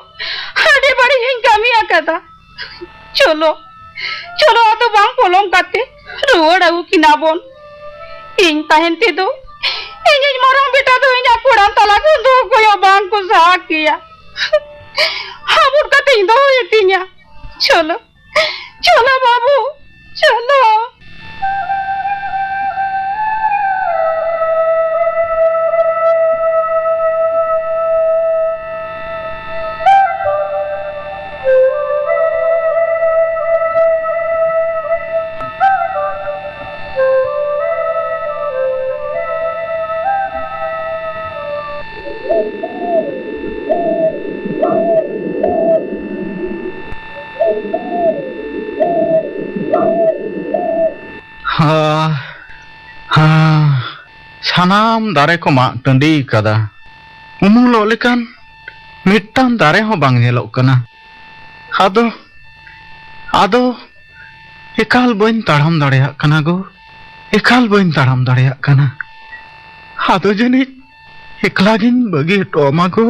ᱟᱹᱰᱤ ᱵᱟᱹᱲᱤᱡ ᱤᱧ ᱠᱟᱹᱢᱤ ᱟᱠᱟᱫᱟ᱾ ᱪᱚᱞᱚ, ᱪᱚᱞᱚ, ᱟᱫᱚ ᱵᱟᱝ ᱯᱚᱞᱚᱢ ᱠᱟᱛᱮ ᱨᱩᱣᱟᱹᱲ ᱟᱹᱜᱩ ᱠᱤᱱᱟ ᱵᱚᱱ᱾ ᱤᱧ ᱛᱟᱦᱮᱱ ᱛᱮᱫᱚ ᱤᱧᱤᱡ ᱢᱟᱨᱟᱝ ᱵᱮᱴᱟ ᱫᱚ ᱤᱧᱟᱜ ᱠᱚᱲᱟᱢ ᱛᱟᱞᱟ ᱠᱷᱚᱱ ᱫᱚ ᱚᱠᱚᱭ ᱦᱚᱸ ᱵᱟᱝ ᱠᱚ ᱥᱟᱦᱟ ᱠᱮᱭᱟ᱾ ᱦᱟᱵᱩᱲ ᱠᱟᱛᱮᱧ ᱫᱚᱦᱚᱭᱮ ᱛᱤᱧᱟ᱾ ᱪᱚᱞᱚ, ᱪᱚᱞᱚ ᱵᱟᱹᱵᱩ, ᱪᱚᱞᱚ᱾ ᱦᱟ, ᱦᱟ, ᱥᱟᱱᱟᱢ ᱫᱟᱨᱮ ᱠᱚ ᱢᱟᱜ ᱴᱟᱺᱰᱤ ᱠᱟᱫᱟ᱾ ᱩᱢᱩᱞᱚᱜ ᱞᱮᱠᱟᱱ ᱢᱤᱫᱴᱟᱝ ᱫᱟᱨᱮ ᱦᱚᱸ ᱵᱟᱝ ᱧᱮᱞᱚᱜ ᱠᱟᱱᱟ᱾ ᱟᱫᱚ, ᱟᱫᱚ ᱮᱠᱟᱞ ᱵᱟᱹᱧ ᱛᱟᱲᱟᱢ ᱫᱟᱲᱮᱭᱟᱜ ᱠᱟᱱᱟ ᱜᱳ, ᱮᱠᱟᱞ ᱵᱟᱹᱧ ᱛᱟᱲᱟᱢ ᱫᱟᱲᱮᱭᱟᱜ ᱠᱟᱱᱟ᱾ ᱟᱫᱚ ᱡᱟᱹᱱᱤᱡ ᱮᱠᱞᱟ ᱜᱤᱧ ᱵᱟᱹᱜᱤ ᱦᱚᱴᱚ ᱟᱢᱟ ᱜᱳ,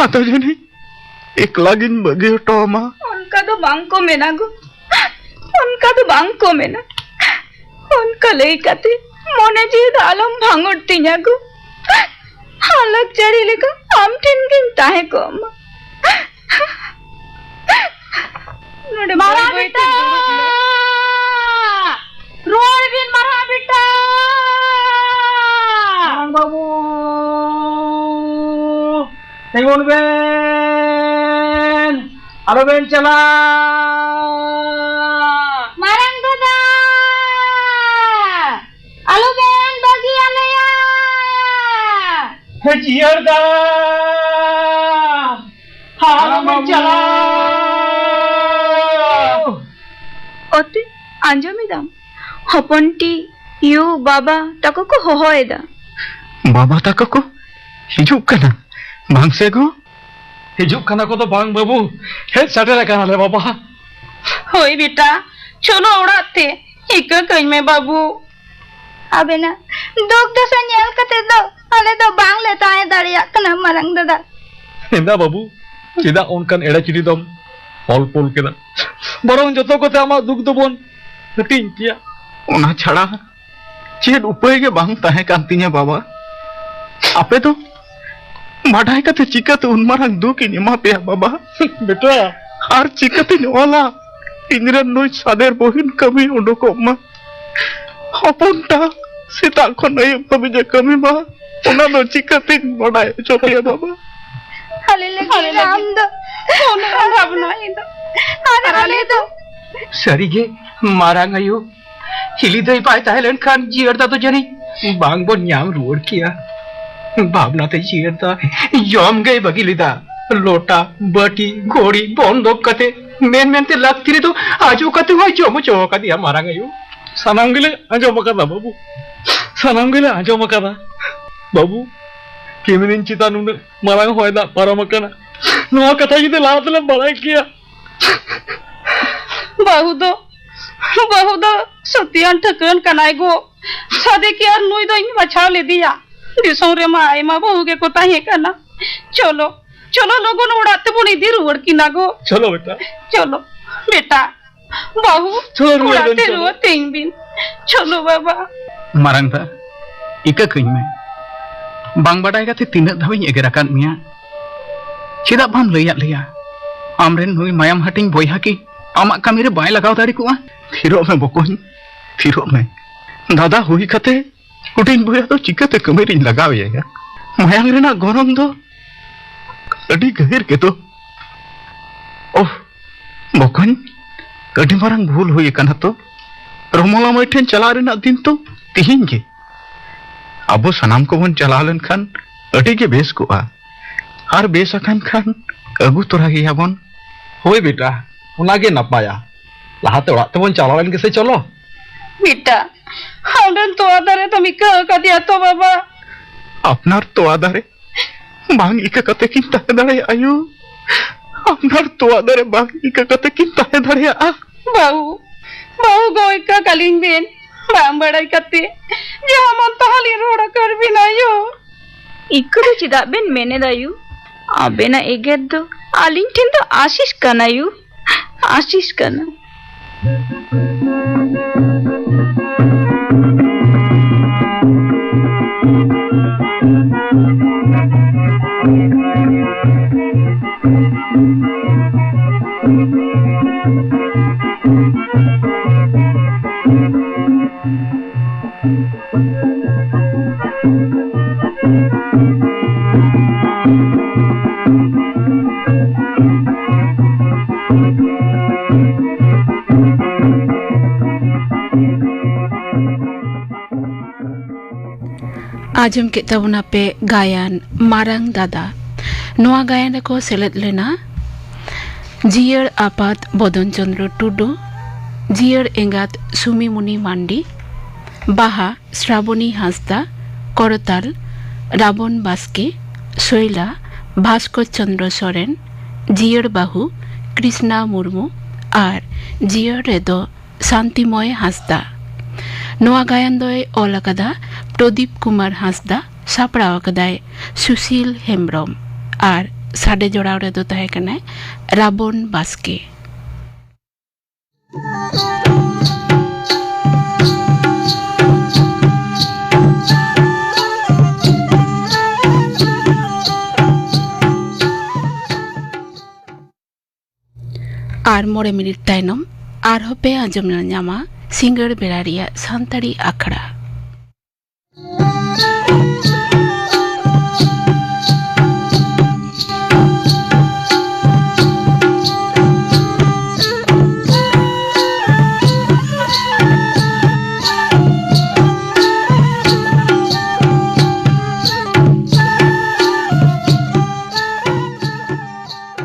ᱟᱫᱚ ᱡᱟᱹᱱᱤᱡ ᱮᱠᱞᱟ ᱜᱤᱧ ᱵᱟᱹᱜᱤ ᱦᱚᱴᱚ ᱟᱢᱟ᱾ ᱚᱱᱠᱟ ᱫᱚ ᱵᱟᱝ ᱠᱚ ᱢᱮᱱᱟ ᱜᱳ, ᱚᱱᱠᱟ ᱫᱚ ᱵᱟᱝ ᱠᱚ ᱢᱮᱱᱟ᱾ ᱚᱱᱠᱟ ᱞᱟᱹᱭ ᱠᱟᱛᱮ ᱢᱚᱱᱮ ᱡᱤᱣᱤ ᱫᱚ ᱟᱞᱚᱢ ᱵᱷᱟঙᱩᱨ ᱛᱤᱧᱟ ᱜᱳ᱾ ᱦᱟᱞᱚᱛ ᱡᱟᱹᱲᱤ ᱞᱮᱠᱟ ᱟᱢ ᱴᱷᱮᱱ ᱜᱤᱧ ᱛᱟᱦᱮᱸ ᱠᱚᱜ ᱢᱟ᱾ ᱱᱚᱰᱮ ᱢᱟᱨᱟᱝ ᱵᱟᱹᱭ ᱵᱟᱹᱭ ᱛᱮ ᱵᱮᱴᱟ! ᱫᱩᱲᱩᱵ ᱢᱮ᱾ ᱨᱩᱣᱟᱹᱲ ᱵᱤᱱ ᱢᱟᱨᱟᱝ ᱵᱮᱴᱟ! ᱢᱟᱨᱟᱝ ᱵᱟᱹᱵᱩ! ᱛᱤᱸᱜᱩᱱ ᱵᱮᱱ! ᱟᱞᱚ ᱵᱮᱱ ᱪᱟᱞᱟᱜ! ᱢᱟᱨᱟᱝ ᱫᱟᱫᱟ! ᱟᱞᱚ ᱵᱮᱱ ᱵᱟᱹᱜᱤ ᱟᱞᱮᱭᱟ! ᱦᱮ ᱡᱤᱭᱟᱹᱲ ᱫᱟ! ᱟᱞᱚ ᱵᱮᱱ ᱪᱟᱞᱟᱜ! ᱚᱛᱮ, ᱟᱸᱡᱚᱢ ᱮᱫᱟᱢ? ᱦᱚᱯᱚᱱᱴᱤ, ᱭᱩ, ᱵᱟᱵᱟ ᱛᱟᱠᱚ ᱠᱚ ᱦᱚᱦᱚᱭᱮᱫᱟ᱾ ᱵᱟᱵᱟ ᱛᱟᱠᱚ ᱠᱚ ᱦᱤᱡᱩᱜ ᱠᱟᱱᱟ, ᱵᱟᱝ ᱥᱮ ᱜᱚ? ᱦᱤᱡᱩᱜ ᱠᱟᱱᱟ ᱠᱚ ᱫᱚ ᱵᱟᱝ ᱵᱟᱹᱵᱩ, ᱦᱮᱡ ᱥᱮᱴᱮᱨ ᱟᱠᱟᱱᱟᱞᱮ ᱵᱟᱵᱟ᱾ ᱦᱳᱭ ᱵᱮᱴᱟ, ᱪᱚᱞᱚ ᱚᱲᱟᱜ ᱛᱮ, ᱤᱠᱟᱹ ᱠᱟᱹᱧ ᱢᱮ ᱵᱟᱹᱵᱩ᱾ ᱟᱵᱮᱱᱟᱜ ᱫᱩᱠ ᱫᱚᱥᱟ ᱧᱮᱞ ᱠᱟᱛᱮ ᱫᱚ ᱟᱞᱮ ᱫᱚ ᱵᱟᱝ ᱞᱮ ᱛᱟᱦᱮᱸ ᱫᱟᱲᱮᱭᱟᱜ ᱠᱟᱱᱟ ᱢᱟᱨᱟᱝ ᱫᱟᱫᱟ᱾ ᱦᱮᱸᱫᱟ ᱵᱟᱹᱵᱩ, ᱪᱮᱫᱟᱜ ᱚᱱᱠᱟᱱ ᱮᱲᱮ ᱪᱤᱴᱷᱤ ᱫᱚᱢ ᱚᱞ ᱠᱩᱞ ᱠᱮᱫᱟ? ᱵᱚᱨᱚᱝ ᱡᱚᱛᱚ ᱠᱚᱛᱮ ᱟᱢᱟᱜ ᱫᱩᱠ ᱫᱚᱵᱚᱱ ᱦᱟᱹᱴᱤᱧ ᱠᱮᱭᱟ᱾ ᱚᱱᱟ ᱪᱷᱟᱲᱟ ᱪᱮᱫ ᱩᱯᱟᱹᱭ ᱜᱮ ᱵᱟᱝ ᱛᱟᱦᱮᱸ ᱠᱟᱱ ᱛᱤᱧᱟ ᱵᱟᱵᱟ᱾ ᱟᱯᱮ ᱫᱚ ᱵᱟᱰᱟᱭ ᱠᱟᱛᱮ ᱪᱤᱠᱟᱹᱛᱮ ᱩᱱ ᱢᱟᱨᱟᱝ ᱫᱩᱠ ᱤᱧ ᱮᱢᱟ ᱯᱮᱭᱟ ᱵᱟᱵᱟ? ᱵᱮᱴᱟ, ᱟᱨ ᱪᱤᱠᱟᱹᱛᱤᱧ ᱚᱞᱟ ᱤᱧᱨᱮᱱ ᱱᱩᱭ ᱥᱟᱫᱮᱨ ᱵᱚᱦᱤᱱ ᱠᱟᱹᱢᱤ ᱩᱰᱩᱠᱚᱜ ᱢᱟ? ᱦᱚᱯᱚᱱᱴᱟ ᱥᱮᱛᱟᱜ ᱠᱷᱚᱱ ᱟᱹᱭᱩᱵ ᱦᱟᱹᱵᱤᱡ ᱮ ᱠᱟᱹᱢᱤ ᱢᱟ, ᱚᱱᱟ ᱫᱚ ᱪᱤᱠᱟᱹᱛᱤᱧ ᱵᱟᱰᱟᱭ ᱦᱚᱪᱚ ᱯᱮᱭᱟ ᱵᱟᱵᱟ? ᱟᱞᱮ ᱞᱟᱹᱜᱤᱫ ᱟᱞᱮ ᱞᱟᱹᱜᱤᱫ ᱟᱢ ᱫᱚ ᱩᱱᱟᱹᱜ ᱮᱢ ᱵᱷᱟᱵᱽᱱᱟᱭᱮᱫᱟ᱾ ᱟᱨ ᱟᱨ ᱟᱞᱮ ᱟᱞᱮ ᱫᱚ ᱫᱚ ᱥᱟᱹᱨᱤᱜᱮ ᱢᱟᱨᱟᱝ ᱟᱭᱳ ᱦᱤᱞᱤ ᱫᱟᱹᱭ ᱵᱟᱭ ᱛᱟᱦᱮᱸ ᱞᱮᱱᱠᱷᱟᱱ ᱡᱤᱭᱟᱹᱲ ᱫᱟ ᱫᱚ ᱡᱟᱹᱱᱤᱡ ᱵᱟᱝ ᱵᱚᱱ ᱧᱟᱢ ᱨᱩᱣᱟᱹᱲ ᱠᱮᱭᱟ᱾ ᱵᱷᱟᱵᱽᱱᱟ ᱛᱮ ᱡᱤᱭᱟᱹᱲ ᱫᱟ ᱡᱚᱢ ᱜᱮᱭ ᱵᱟᱹᱜᱤ ᱞᱮᱫᱟ᱾ ᱞᱚᱴᱟ, ᱵᱟᱹᱴᱤ, ᱜᱷᱚᱲᱤ ᱵᱚᱱᱫᱚᱠ ᱠᱟᱛᱮ, ᱢᱮᱱ ᱢᱮᱱᱛᱮ ᱞᱟᱹᱠᱛᱤ ᱨᱮᱫᱚ ᱟᱡᱚ ᱠᱟᱛᱮ ᱦᱚᱸᱭ ᱡᱚᱢ ᱦᱚᱪᱚ ᱟᱠᱟᱫᱮᱭᱟ ᱢᱟᱨᱟᱝ ᱟᱭᱳ᱾ ᱥᱟᱱᱟᱢ ᱜᱮᱞᱮ ᱟᱸᱡᱚᱢ ᱟᱠᱟᱫᱟ ᱵᱟᱹᱵᱩ, ᱥᱟᱱᱟᱢ ᱜᱮᱞᱮ ᱟᱸᱡᱚᱢ ᱟᱠᱟᱫᱟ ᱵᱟᱹᱵᱩ᱾ ᱠᱤᱢᱤᱱᱤᱧ ᱪᱮᱛᱟᱱ ᱱᱩᱱᱟᱹᱜ ᱢᱟᱨᱟᱝ ᱦᱚᱭ ᱫᱟᱜ ᱯᱟᱨᱚᱢ ᱟᱠᱟᱱᱟ, ᱱᱚᱣᱟ ᱠᱟᱛᱷᱟ ᱡᱩᱫᱤ ᱞᱟᱦᱟ ᱛᱮᱞᱮ ᱵᱟᱲᱟᱭ ᱠᱮᱭᱟ᱾ ᱵᱟᱹᱦᱩ ᱫᱚ, ᱵᱟᱹᱦᱩ ᱫᱚ ᱥᱚᱛᱤᱭᱟᱱ ᱴᱷᱟᱹᱠᱟᱹᱱ ᱠᱟᱱᱟᱭ ᱜᱚ᱾ ᱥᱟᱫᱮ ᱠᱤ ᱟᱨ ᱱᱩᱭ ᱫᱚᱧ ᱵᱟᱪᱷᱟᱣ ᱞᱮᱫᱮᱭᱟ᱾ ᱫᱤᱥᱚᱢ ᱨᱮᱢᱟ ᱟᱭᱢᱟ ᱵᱟᱹᱦᱩ ᱜᱮᱠᱚ ᱛᱟᱦᱮᱸ ᱠᱟᱱᱟ᱾ ᱪᱚᱞᱚ, ᱪᱚᱞᱚ ᱞᱚᱜᱚᱱ ᱚᱲᱟᱜ ᱛᱮᱵᱚᱱ ᱤᱫᱤ ᱨᱩᱣᱟᱹᱲ ᱠᱤᱱᱟ ᱜᱚ᱾ ᱪᱚᱞᱚ ᱵᱮᱴᱟ᱾ ᱪᱚᱞᱚ ᱵᱮᱴᱟ, ᱵᱟᱹᱦᱩ, ᱪᱚᱞᱚ ᱨᱩᱣᱟᱹᱲ ᱚᱲᱟᱜ ᱵᱚᱱ ᱛᱮ ᱪᱚᱞᱚ᱾ ᱨᱩᱣᱟᱹᱲ ᱛᱮᱧ ᱵᱤᱱ᱾ ᱪᱚᱞᱚ ᱵᱟᱵᱟ᱾ ᱢᱟᱨᱟᱝ ᱫᱟ, ᱤᱠᱟᱹ ᱠᱟᱹᱧ ᱢᱮ᱾ ᱵᱟᱝ ᱵᱟᱰᱟᱭ ᱠᱟᱛᱮ ᱛᱤᱱᱟᱹᱜ ᱫᱷᱟᱣᱤᱧ ᱮᱜᱮᱨ ᱟᱠᱟᱫ ᱢᱮᱭᱟ? ᱪᱮᱫᱟᱜ ᱵᱟᱢ ᱞᱟᱹᱭᱟᱫ ᱞᱮᱭᱟ? ᱟᱢᱨᱮᱱ ᱱᱩᱭ ᱢᱟᱭᱟᱢ ᱦᱟᱹᱴᱤᱧ ᱵᱚᱭᱦᱟ ᱠᱤ ᱟᱢᱟᱜ ᱠᱟᱹᱢᱤ ᱨᱮ ᱵᱟᱭ ᱞᱟᱜᱟᱣ ᱫᱟᱲᱮ ᱠᱚᱜᱼᱟ? ᱛᱷᱤᱨᱚᱜ ᱢᱮ ᱵᱚᱠᱚᱧ, ᱛᱷᱤᱨᱚᱜ ᱢᱮ᱾ ᱫᱟᱫᱟ ᱦᱩᱭ ᱠᱟᱛᱮ ᱦᱩᱰᱤᱧ ᱵᱚᱭᱦᱟ ᱫᱚ ᱪᱤᱠᱟᱹᱛᱮ ᱠᱟᱹᱢᱤ ᱨᱤᱧ ᱞᱟᱜᱟᱣ ᱮᱭᱟ? ᱢᱟᱭᱟᱝ ᱨᱮᱱᱟᱜ ᱜᱚᱱᱚᱝ ᱫᱚ ᱟᱹᱰᱤ ᱜᱟᱹᱦᱤᱨ ᱜᱮᱫᱚ᱾ ᱳᱦ, ᱵᱚᱠᱚᱧ, ᱟᱹᱰᱤ ᱢᱟᱨᱟᱝ ᱵᱷᱩᱞ ᱦᱩᱭ ᱟᱠᱟᱱᱟ ᱛᱚ᱾ ᱨᱚᱢᱚᱞᱟ ᱢᱟᱹᱭ ᱴᱷᱮᱱ ᱪᱟᱞᱟᱜ ᱨᱮᱱᱟᱜ ᱫᱤᱱ ᱛᱚ ᱛᱤᱦᱤᱧ ᱜᱮ᱾ ᱟᱵᱚ ᱥᱟᱱᱟᱢ ᱠᱚᱵᱚᱱ ᱪᱟᱞᱟᱣ ᱞᱮᱱᱠᱷᱟᱱ ᱟᱹᱰᱤ ᱜᱮ ᱵᱮᱥ ᱠᱚᱜᱼᱟ᱾ ᱟᱨ ᱵᱮᱥ ᱟᱠᱟᱱ ᱠᱷᱟᱱ ᱟᱹᱜᱩ ᱛᱚᱨᱟ ᱜᱮᱭᱟᱵᱚᱱ᱾ ᱦᱳᱭ ᱵᱮᱴᱟ, ᱚᱱᱟ ᱜᱮ ᱱᱟᱯᱟᱭᱟ᱾ ᱞᱟᱦᱟᱛᱮ ᱚᱲᱟᱜ ᱛᱮᱵᱚᱱ ᱪᱟᱞᱟᱣ ᱞᱮᱱ ᱜᱮᱥᱮ, ᱪᱚᱞᱚ᱾ ᱵᱮᱴᱟ, ᱟᱢᱨᱮᱱ ᱛᱚᱣᱟ ᱫᱟᱨᱮ ᱫᱚᱢ ᱤᱠᱟᱹ ᱟᱠᱟᱫᱮᱭᱟ ᱛᱚ ᱵᱟᱵᱟ? ᱟᱯᱱᱟᱨ ᱛᱚᱣᱟ ᱫᱟᱨᱮ ᱵᱟᱝ ᱤᱠᱟᱹ ᱠᱟᱛᱮ ᱠᱤᱱ ᱛᱟᱦᱮᱸ ᱫᱟᱲᱮᱭᱟᱜᱼᱟ ᱟᱭᱳ᱾ ᱟᱯᱱᱟᱨ ᱛᱚᱣᱟ ᱫᱟᱨᱮ ᱵᱟᱝ ᱤᱠᱟᱹ ᱠᱟᱛᱮ ᱠᱤᱱ ᱛᱟᱦᱮᱸ ᱫᱟᱲᱮᱭᱟᱜᱼᱟ᱾ ᱵᱟᱹᱦᱩ, ᱵᱟᱹᱦᱩ ᱜᱚᱡ ᱠᱟ ᱠᱟᱞᱤᱧ ᱵᱮᱱ᱾ ᱵᱟᱝ ᱵᱟᱲᱟᱭ ᱠᱟᱛᱮ ᱡᱟᱦᱟᱸ ᱢᱚᱱ ᱛᱟᱦᱟᱸ ᱞᱤᱧ ᱨᱚᱲ ᱟᱠᱟᱫ ᱵᱤᱱᱟ ᱭᱳ᱾ ᱤᱠᱟᱹ ᱫᱚ ᱪᱮᱫᱟᱜ ᱵᱮᱱ ᱢᱮᱱᱮᱫᱟ ᱭᱳ? ᱟᱵᱮᱱᱟᱜ ᱮᱜᱮᱨ ᱫᱚ ᱟᱹᱞᱤᱧ ᱴᱷᱮᱱ ᱫᱚ ᱟᱥᱤᱥ ᱠᱟᱱᱟ ᱭᱳ᱾ ᱟᱥᱤᱥ ᱠᱟᱱᱟ᱾ ᱟᱸᱡᱚᱢ ᱠᱮᱫ ᱛᱟᱵᱚᱱᱟᱯᱮ ᱜᱟᱭᱟᱱ ᱢᱟᱨᱟᱝ ᱫᱟᱫᱟ᱾ ᱱᱚᱣᱟ ᱜᱟᱭᱟᱱ ᱨᱮᱠᱚ ᱥᱮᱞᱮᱫ ᱞᱮᱱᱟ ᱡᱤᱭᱟᱹᱲ ᱟᱯᱟᱛ ᱵᱚᱫᱚᱱ ᱪᱚᱸᱫᱽᱨᱚ ᱴᱩᱰᱩ, ᱡᱤᱭᱟᱹᱲ ᱮᱸᱜᱟᱛ ᱥᱩᱢᱤᱢᱩᱱᱤ ᱢᱟᱱᱰᱤ, ᱵᱟᱦᱟ ᱥᱨᱟᱵᱚᱱᱤ ᱦᱟᱸᱥᱫᱟ, ᱠᱚᱨᱛᱟᱞ ᱨᱟᱵᱚᱱ ᱵᱟᱥᱠᱮ, ᱥᱚᱭᱞᱟ ᱵᱷᱟᱥᱠᱚᱨ ᱪᱚᱸᱫᱽᱨᱚ ᱥᱚᱨᱮᱱ, ᱡᱤᱭᱟᱹᱲ ᱵᱟᱹᱦᱩ ᱠᱨᱤᱥᱱᱟ ᱢᱩᱨᱢᱩ ᱟᱨ ᱡᱤᱭᱟᱹᱲ ᱨᱮᱫᱚ ᱥᱟᱱᱛᱤᱢᱚᱭ ᱦᱟᱸᱥᱫᱟ᱾ ᱱᱚᱣᱟ ᱜᱟᱭᱟᱱ ᱫᱚᱭ ᱚᱞ ᱟᱠᱟᱫᱟ ᱯᱨᱚᱫᱤᱯ ᱠᱩᱢᱟᱨ ᱦᱟᱸᱥᱫᱟ, ᱥᱟᱯᱲᱟᱣ ᱟᱠᱟᱫᱟᱭ ᱥᱩᱥᱤᱞ ᱦᱮᱢᱵᱽᱨᱚᱢ ᱟᱨ ᱥᱟᱰᱮ ᱡᱚᱲᱟᱣ ᱨᱮᱫᱚ ᱛᱟᱦᱮᱸ ᱠᱟᱱᱟᱭ ᱨᱟᱵᱚᱱ ᱵᱟᱥᱠᱮ᱾ ᱟᱨ ᱢᱚᱬᱮ ᱢᱤᱱᱤᱴ ᱛᱟᱭᱱᱚᱢ ᱟᱨᱦᱚᱸ ᱯᱮ ᱟᱸᱡᱚᱢ ᱧᱟᱢᱟ ᱥᱤᱸᱜᱟᱹᱲ ᱵᱮᱲᱟ ᱨᱮᱭᱟᱜ ᱥᱟᱱᱛᱟᱲᱤ ᱟᱠᱷᱲᱟ᱾